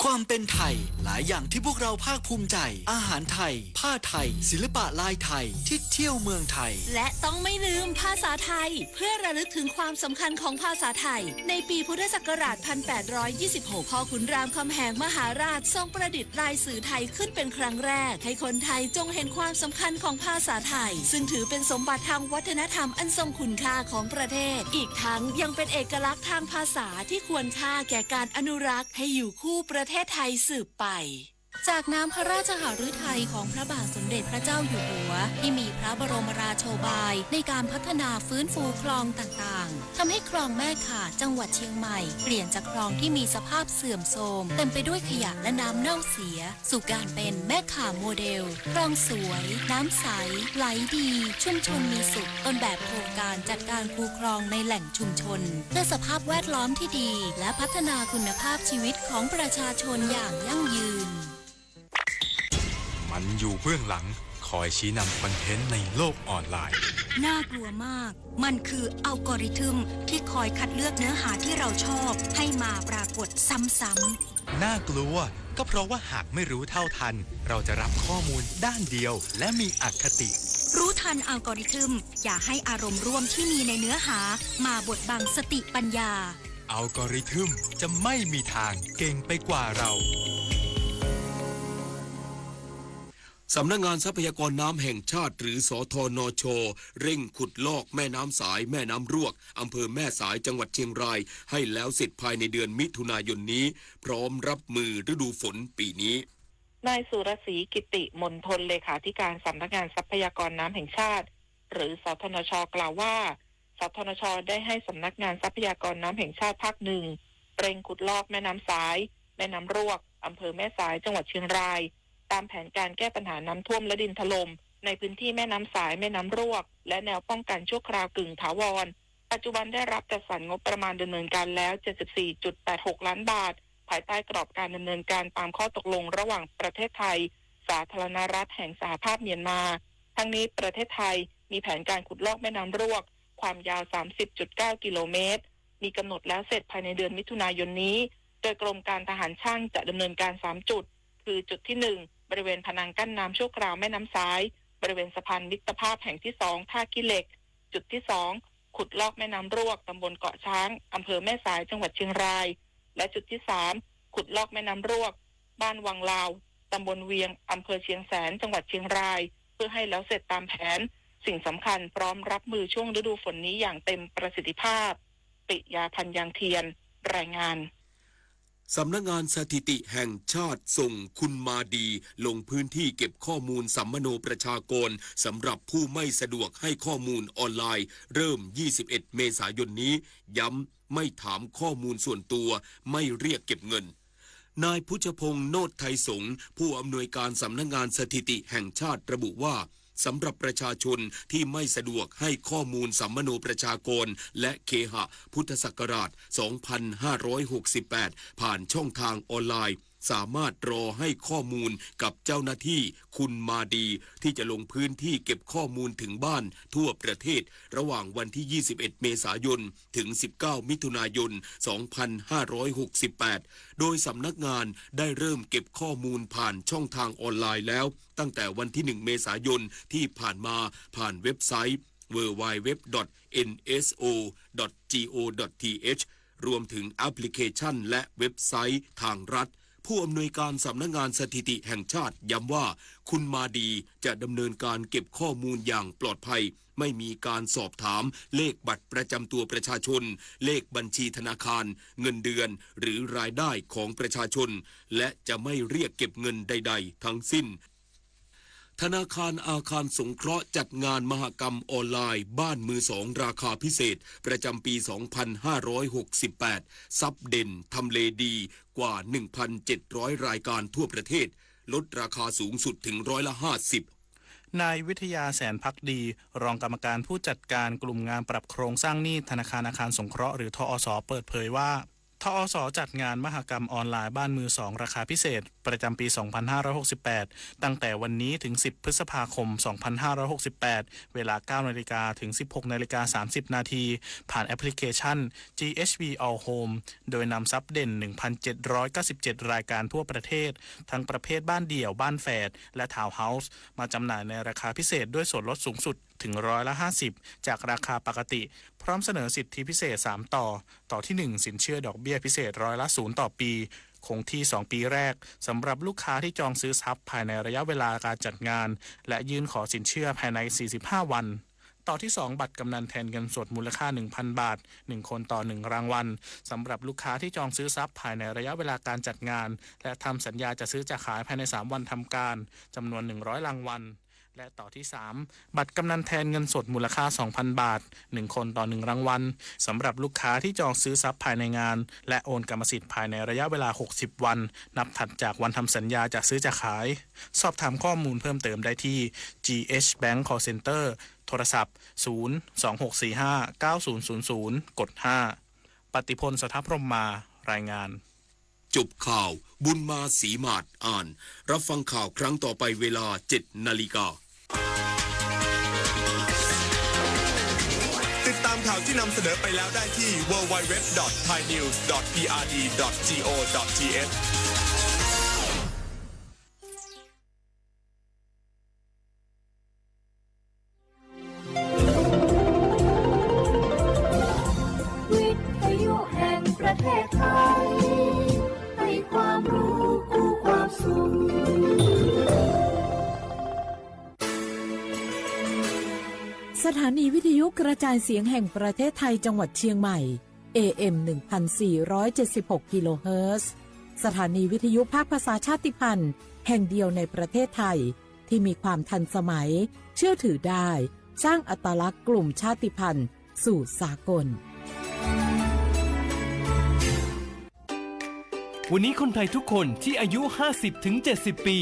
ความเป็นไทย หลายอย่างที่พวกเราภาคภูมิใจ อาหารไทย ผ้าไทย ศิลปะลายไทย ที่เที่ยวเมืองไทย และต้องไม่ลืมภาษาไทย เพื่อระลึกถึงความสำคัญของภาษาไทย ในปีพุทธศักราช พันแปดร้อยยี่สิบหก พ่อขุนรามคำแหงมหาราชทรงประดิษฐ์ลายสื่อไทยขึ้นเป็นครั้งแรก ให้คนไทยจงเห็นความสำคัญของภาษาไทย ซึ่งถือเป็นสมบัติทางวัฒนธรรมอันทรงคุณค่าของประเทศ อีกทั้งยังเป็นเอกลักษณ์ทางภาษาที่ควรค่าแก่การอนุรักษ์ให้อยู่คู่ประเทศไทยสืบไป จากน้ำพระราชหฤทัยของพระบาทสมเด็จพระเจ้าอยู่หัวที่มีพระบรมราโชบายในการพัฒนาฟื้นฟูคลองต่างๆ ทำให้คลองแม่ข่าจังหวัดเชียงใหม่เปลี่ยนจากคลองที่มีสภาพเสื่อมโทรมเต็มไปด้วยขยะและน้ำเน่าเสียสู่การเป็นแม่ข่าโมเดล คลองสวย น้ำใส ไหลดี ชุมชนมีสุข ต้นแบบโครงการจัดการคูคลองในแหล่งชุมชนเพื่อสภาพแวดล้อมที่ดีและพัฒนาคุณภาพชีวิตของประชาชนอย่างยั่งยืน มันอยู่เบื้องหลังคอยชี้นำคอนเทนต์ในโลกออนไลน์ น่ากลัวมาก มันคืออัลกอริทึมที่คอยคัดเลือกเนื้อหาที่เราชอบให้มาปรากฏซ้ำๆ น่ากลัว ก็เพราะว่าหากไม่รู้เท่าทัน เราจะรับข้อมูลด้านเดียวและมีอคติ รู้ทันอัลกอริทึม อย่าให้อารมณ์ร่วมที่มีในเนื้อหามาบดบังสติปัญญา อัลกอริทึมจะไม่มีทางเก่งไปกว่าเรา สำนักงานทรัพยากรน้ำแห่งชาติหรือ สทนช เร่งขุดลอกแม่น้ำสาย แม่น้ำรวก อำเภอแม่สาย จังหวัดเชียงราย ให้แล้วเสร็จภายในเดือนมิถุนายนนี้ พร้อมรับมือฤดูฝนปีนี้ นายสุรศรี กิติมณฑล เลขาธิการสำนักงานทรัพยากรน้ำแห่งชาติ หรือ สทนช กล่าวว่า สทนช ได้ให้สำนักงานทรัพยากรน้ำแห่งชาติภาคหนึ่ง เร่งขุดลอกแม่น้ำสาย แม่น้ำรวก อำเภอแม่สาย จังหวัดเชียงราย ตามแผนการแก้ปัญหาน้ำท่วมและดินถล่ม ในพื้นที่แม่น้ำสาย แม่น้ำรวก และแนวป้องกันชั่วคราวกึ่งถาวร ปัจจุบันได้รับจัดสรรงบประมาณดำเนินการแล้ว เจ็ดสิบสี่จุดแปดหกล้านบาท ภายใต้กรอบการดำเนินการตามข้อตกลงระหว่างประเทศไทย สาธารณรัฐแห่งสหภาพเมียนมา ทั้งนี้ประเทศไทยมีแผนการขุดลอกแม่น้ำรวก ความยาว สามสิบจุดเก้ากิโลเมตร มีกำหนดแล้วเสร็จภายในเดือนมิถุนายนนี้ โดยกรมการทหารช่างจะดำเนินการ สามจุด คือจุดที่ หนึ่ง บริเวณพนังกั้นน้ำชั่วคราวแม่น้ำสาย บริเวณสะพานมิตรภาพแห่งที่ สอง ท่าขี้เหล็ก จุดที่ สอง ขุดลอกแม่น้ำรวก ตำบลเกาะช้าง อำเภอแม่สาย จังหวัดเชียงราย และจุดที่ สาม ขุดลอกแม่น้ำรวก บ้านวังลาว ตำบลเวียง อำเภอเชียงแสน จังหวัดเชียงราย เพื่อให้แล้วเสร็จตามแผน สิ่งสำคัญพร้อมรับมือช่วงฤดูฝนนี้อย่างเต็มประสิทธิภาพ ปิยา พันยางเทียน รายงาน สำนักงานสถิติแห่งชาติส่งคุณมาดีลงพื้นที่เก็บข้อมูลสัมมโนประชากรสำหรับผู้ไม่สะดวกให้ข้อมูลออนไลน์ เริ่ม ยี่สิบเอ็ด เมษายนนี้ ย้ำไม่ถามข้อมูลส่วนตัว ไม่เรียกเก็บเงิน นายพุชพงษ์ โนตไทยสงฆ์ ผู้อำนวยการสำนักงานสถิติแห่งชาติระบุว่า สำหรับประชาชนที่ไม่สะดวกให้ข้อมูลสัมมโนประชากร และเคหะพุทธศักราช สองพันห้าร้อยหกสิบแปด ผ่านช่องทางออนไลน์ สามารถรอให้ข้อมูลกับเจ้าหน้าที่คุณมาดี ที่จะลงพื้นที่เก็บข้อมูลถึงบ้านทั่วประเทศ ระหว่างวันที่ ยี่สิบเอ็ด เมษายน ถึง สิบเก้า มิถุนายน สองพันห้าร้อยหกสิบแปด โดยสำนักงานได้เริ่มเก็บข้อมูลผ่านช่องทางออนไลน์แล้ว ตั้งแต่วันที่ หนึ่ง เมษายน ที่ผ่านมา ผ่านเว็บไซต์ ดับเบิลยู ดับเบิลยู ดับเบิลยู ดอท เอ็น เอส โอ ดอท จี โอ ดอท ที เอช รวมถึงแอปพลิเคชันและเว็บไซต์ทางรัฐ ผู้อำนวยการสำนักงานสถิติแห่งชาติย้ำว่า คุณมาดีจะดำเนินการเก็บข้อมูลอย่างปลอดภัย ไม่มีการสอบถามเลขบัตรประจำตัวประชาชน เลขบัญชีธนาคาร เงินเดือน หรือรายได้ของประชาชน และจะไม่เรียกเก็บเงินใดๆ ทั้งสิ้น ธนาคารอาคารสงเคราะห์จัดงานมหกรรมออนไลน์บ้านมือสองราคาพิเศษ ประจำปี สองพันห้าร้อยหกสิบแปด ทรัพย์เด่นทำเลดีกว่า หนึ่งพันเจ็ดร้อย รายการทั่วประเทศ ลดราคาสูงสุดถึงร้อยละห้าสิบ นายวิทยา แสนภักดี รองกรรมการผู้จัดการกลุ่มงานปรับโครงสร้างหนี้ธนาคารอาคารสงเคราะห์หรือทอส เปิดเผยว่า ทอส จัดงานมหกรรมออนไลน์บ้านมือสองราคาพิเศษ ประจำปี สองพันห้าร้อยหกสิบแปด ตั้งแต่วันนี้ถึง สิบ พฤษภาคม สองพันห้าร้อยหกสิบแปด เวลา เก้า นาฬิกา ถึง สิบหก นาฬิกา สามสิบ นาที ผ่านแอปพลิเคชัน จี เอช วี All Home โดยนำทรัพย์เด่น หนึ่งพันเจ็ดร้อยเก้าสิบเจ็ด รายการทั่วประเทศ ทั้งประเภทบ้านเดี่ยว บ้านแฝด และทาวน์เฮาส์ มาจำหน่ายในราคาพิเศษด้วยส่วนลดสูงสุดถึงร้อยละห้าสิบ จากราคาปกติ พร้อมเสนอสิทธิพิเศษ สาม ต่อ ต่อที่ หนึ่ง สินเชื่อดอกเบี้ยพิเศษร้อยละศูนย์ต่อปี คงที่ สอง ปีแรก สำหรับลูกค้าที่จองซื้อทรัพย์ภายในระยะเวลาการจัดงาน และยื่นขอสินเชื่อภายใน สี่สิบห้า วัน ต่อที่สอง บัตรกำนันแทนเงินสดมูลค่า หนึ่งพัน บาท หนึ่ง คนต่อ หนึ่ง รางวัล สำหรับลูกค้าที่จองซื้อทรัพย์ภายในระยะเวลาการจัดงาน และทำสัญญาจะซื้อจะขายภายใน สาม วันทำการ จำนวน หนึ่งร้อย รางวัล และต่อที่สาม บัตรกำนันแทนเงินสดมูลค่า สองพัน บาท หนึ่ง คนต่อ หนึ่ง รางวัล สำหรับลูกค้าที่จองซื้อทรัพย์ภายในงาน และโอนกรรมสิทธิ์ภายในระยะเวลา หกสิบ วัน นับถัดจากวันทำสัญญาจะซื้อจะขาย สอบถามข้อมูลเพิ่มเติมได้ที่ จี เอช Bank Call Center โทรศัพท์ ศูนย์ สอง หก สี่ ห้า เก้า ศูนย์ ศูนย์ ศูนย์ กด ห้า ปฏิพล สถพรหมมา รายงาน จบข่าว บุญมาศรีหมาดอ่าน รับฟังข่าวครั้งต่อไปเวลา เจ็ด นาฬิกา ติดตามข่าวที่นำเสนอไปแล้วได้ที่ ดับเบิลยู ดับเบิลยู ดับเบิลยู ดอท ไทยนิวส์ ดอท พีอาร์ดี ดอท จี โอ ดอท ที เอช วิทยุแห่งประเทศไทย ให้ความรู้คู่ความสุข สถานีวิทยุกระจายเสียงแห่งประเทศไทยจังหวัดเชียงใหม่ เอ เอ็ม หนึ่งพันสี่ร้อยเจ็ดสิบหก กิโลเฮิรตซ์ สถานีวิทยุภาคภาษาชาติพันธุ์แห่งเดียวในประเทศไทย ที่มีความทันสมัย เชื่อถือได้ สร้างอัตลักษณ์กลุ่มชาติพันธุ์สู่สากล วันนี้คนไทยทุกคนที่อายุ ห้าสิบถึงเจ็ดสิบ ปี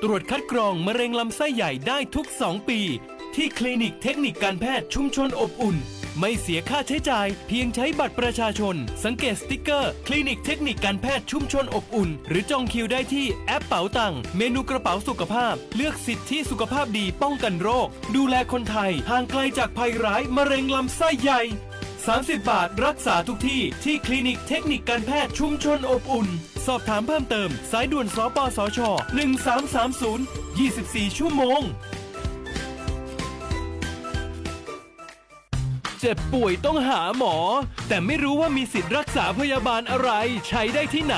ตรวจคัดกรองมะเร็งลำไส้ใหญ่ได้ทุก สอง ปี ที่คลินิกเทคนิคการแพทย์ชุมชนอบอุ่น ไม่เสียค่าใช้จ่าย เพียงใช้บัตรประชาชน สังเกตสติ๊กเกอร์ คลินิกเทคนิคการแพทย์ชุมชนอบอุ่น หรือจองคิวได้ที่แอปเป๋าตัง เมนูกระเป๋าสุขภาพ เลือกสิทธิสุขภาพดีป้องกันโรค ดูแลคนไทยห่างไกลจากภัยร้ายมะเร็งลำไส้ใหญ่ สามสิบบาทรักษาทุกที่ ที่คลินิกเทคนิคการแพทย์ชุมชนอบอุ่น สอบถามเพิ่มเติม สายด่วน สปสช หนึ่งสามสามศูนย์ ยี่สิบสี่ ชั่วโมง เจ็บป่วยต้องหาหมอ แต่ไม่รู้ว่ามีสิทธิ์รักษาพยาบาลอะไร ใช้ได้ที่ไหน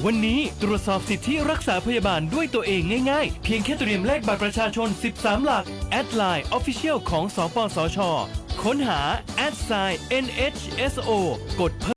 วันนี้ตรวจสอบสิทธิรักษาพยาบาลด้วยตัวเองง่ายๆ เพียงแค่เตรียมเลขบัตรประชาชน สิบสาม หลัก แอดไลน์ Official ของ สปสช ค้นหา แอดไซน์ เอ็นเอชเอสโอ กดเพิ่ม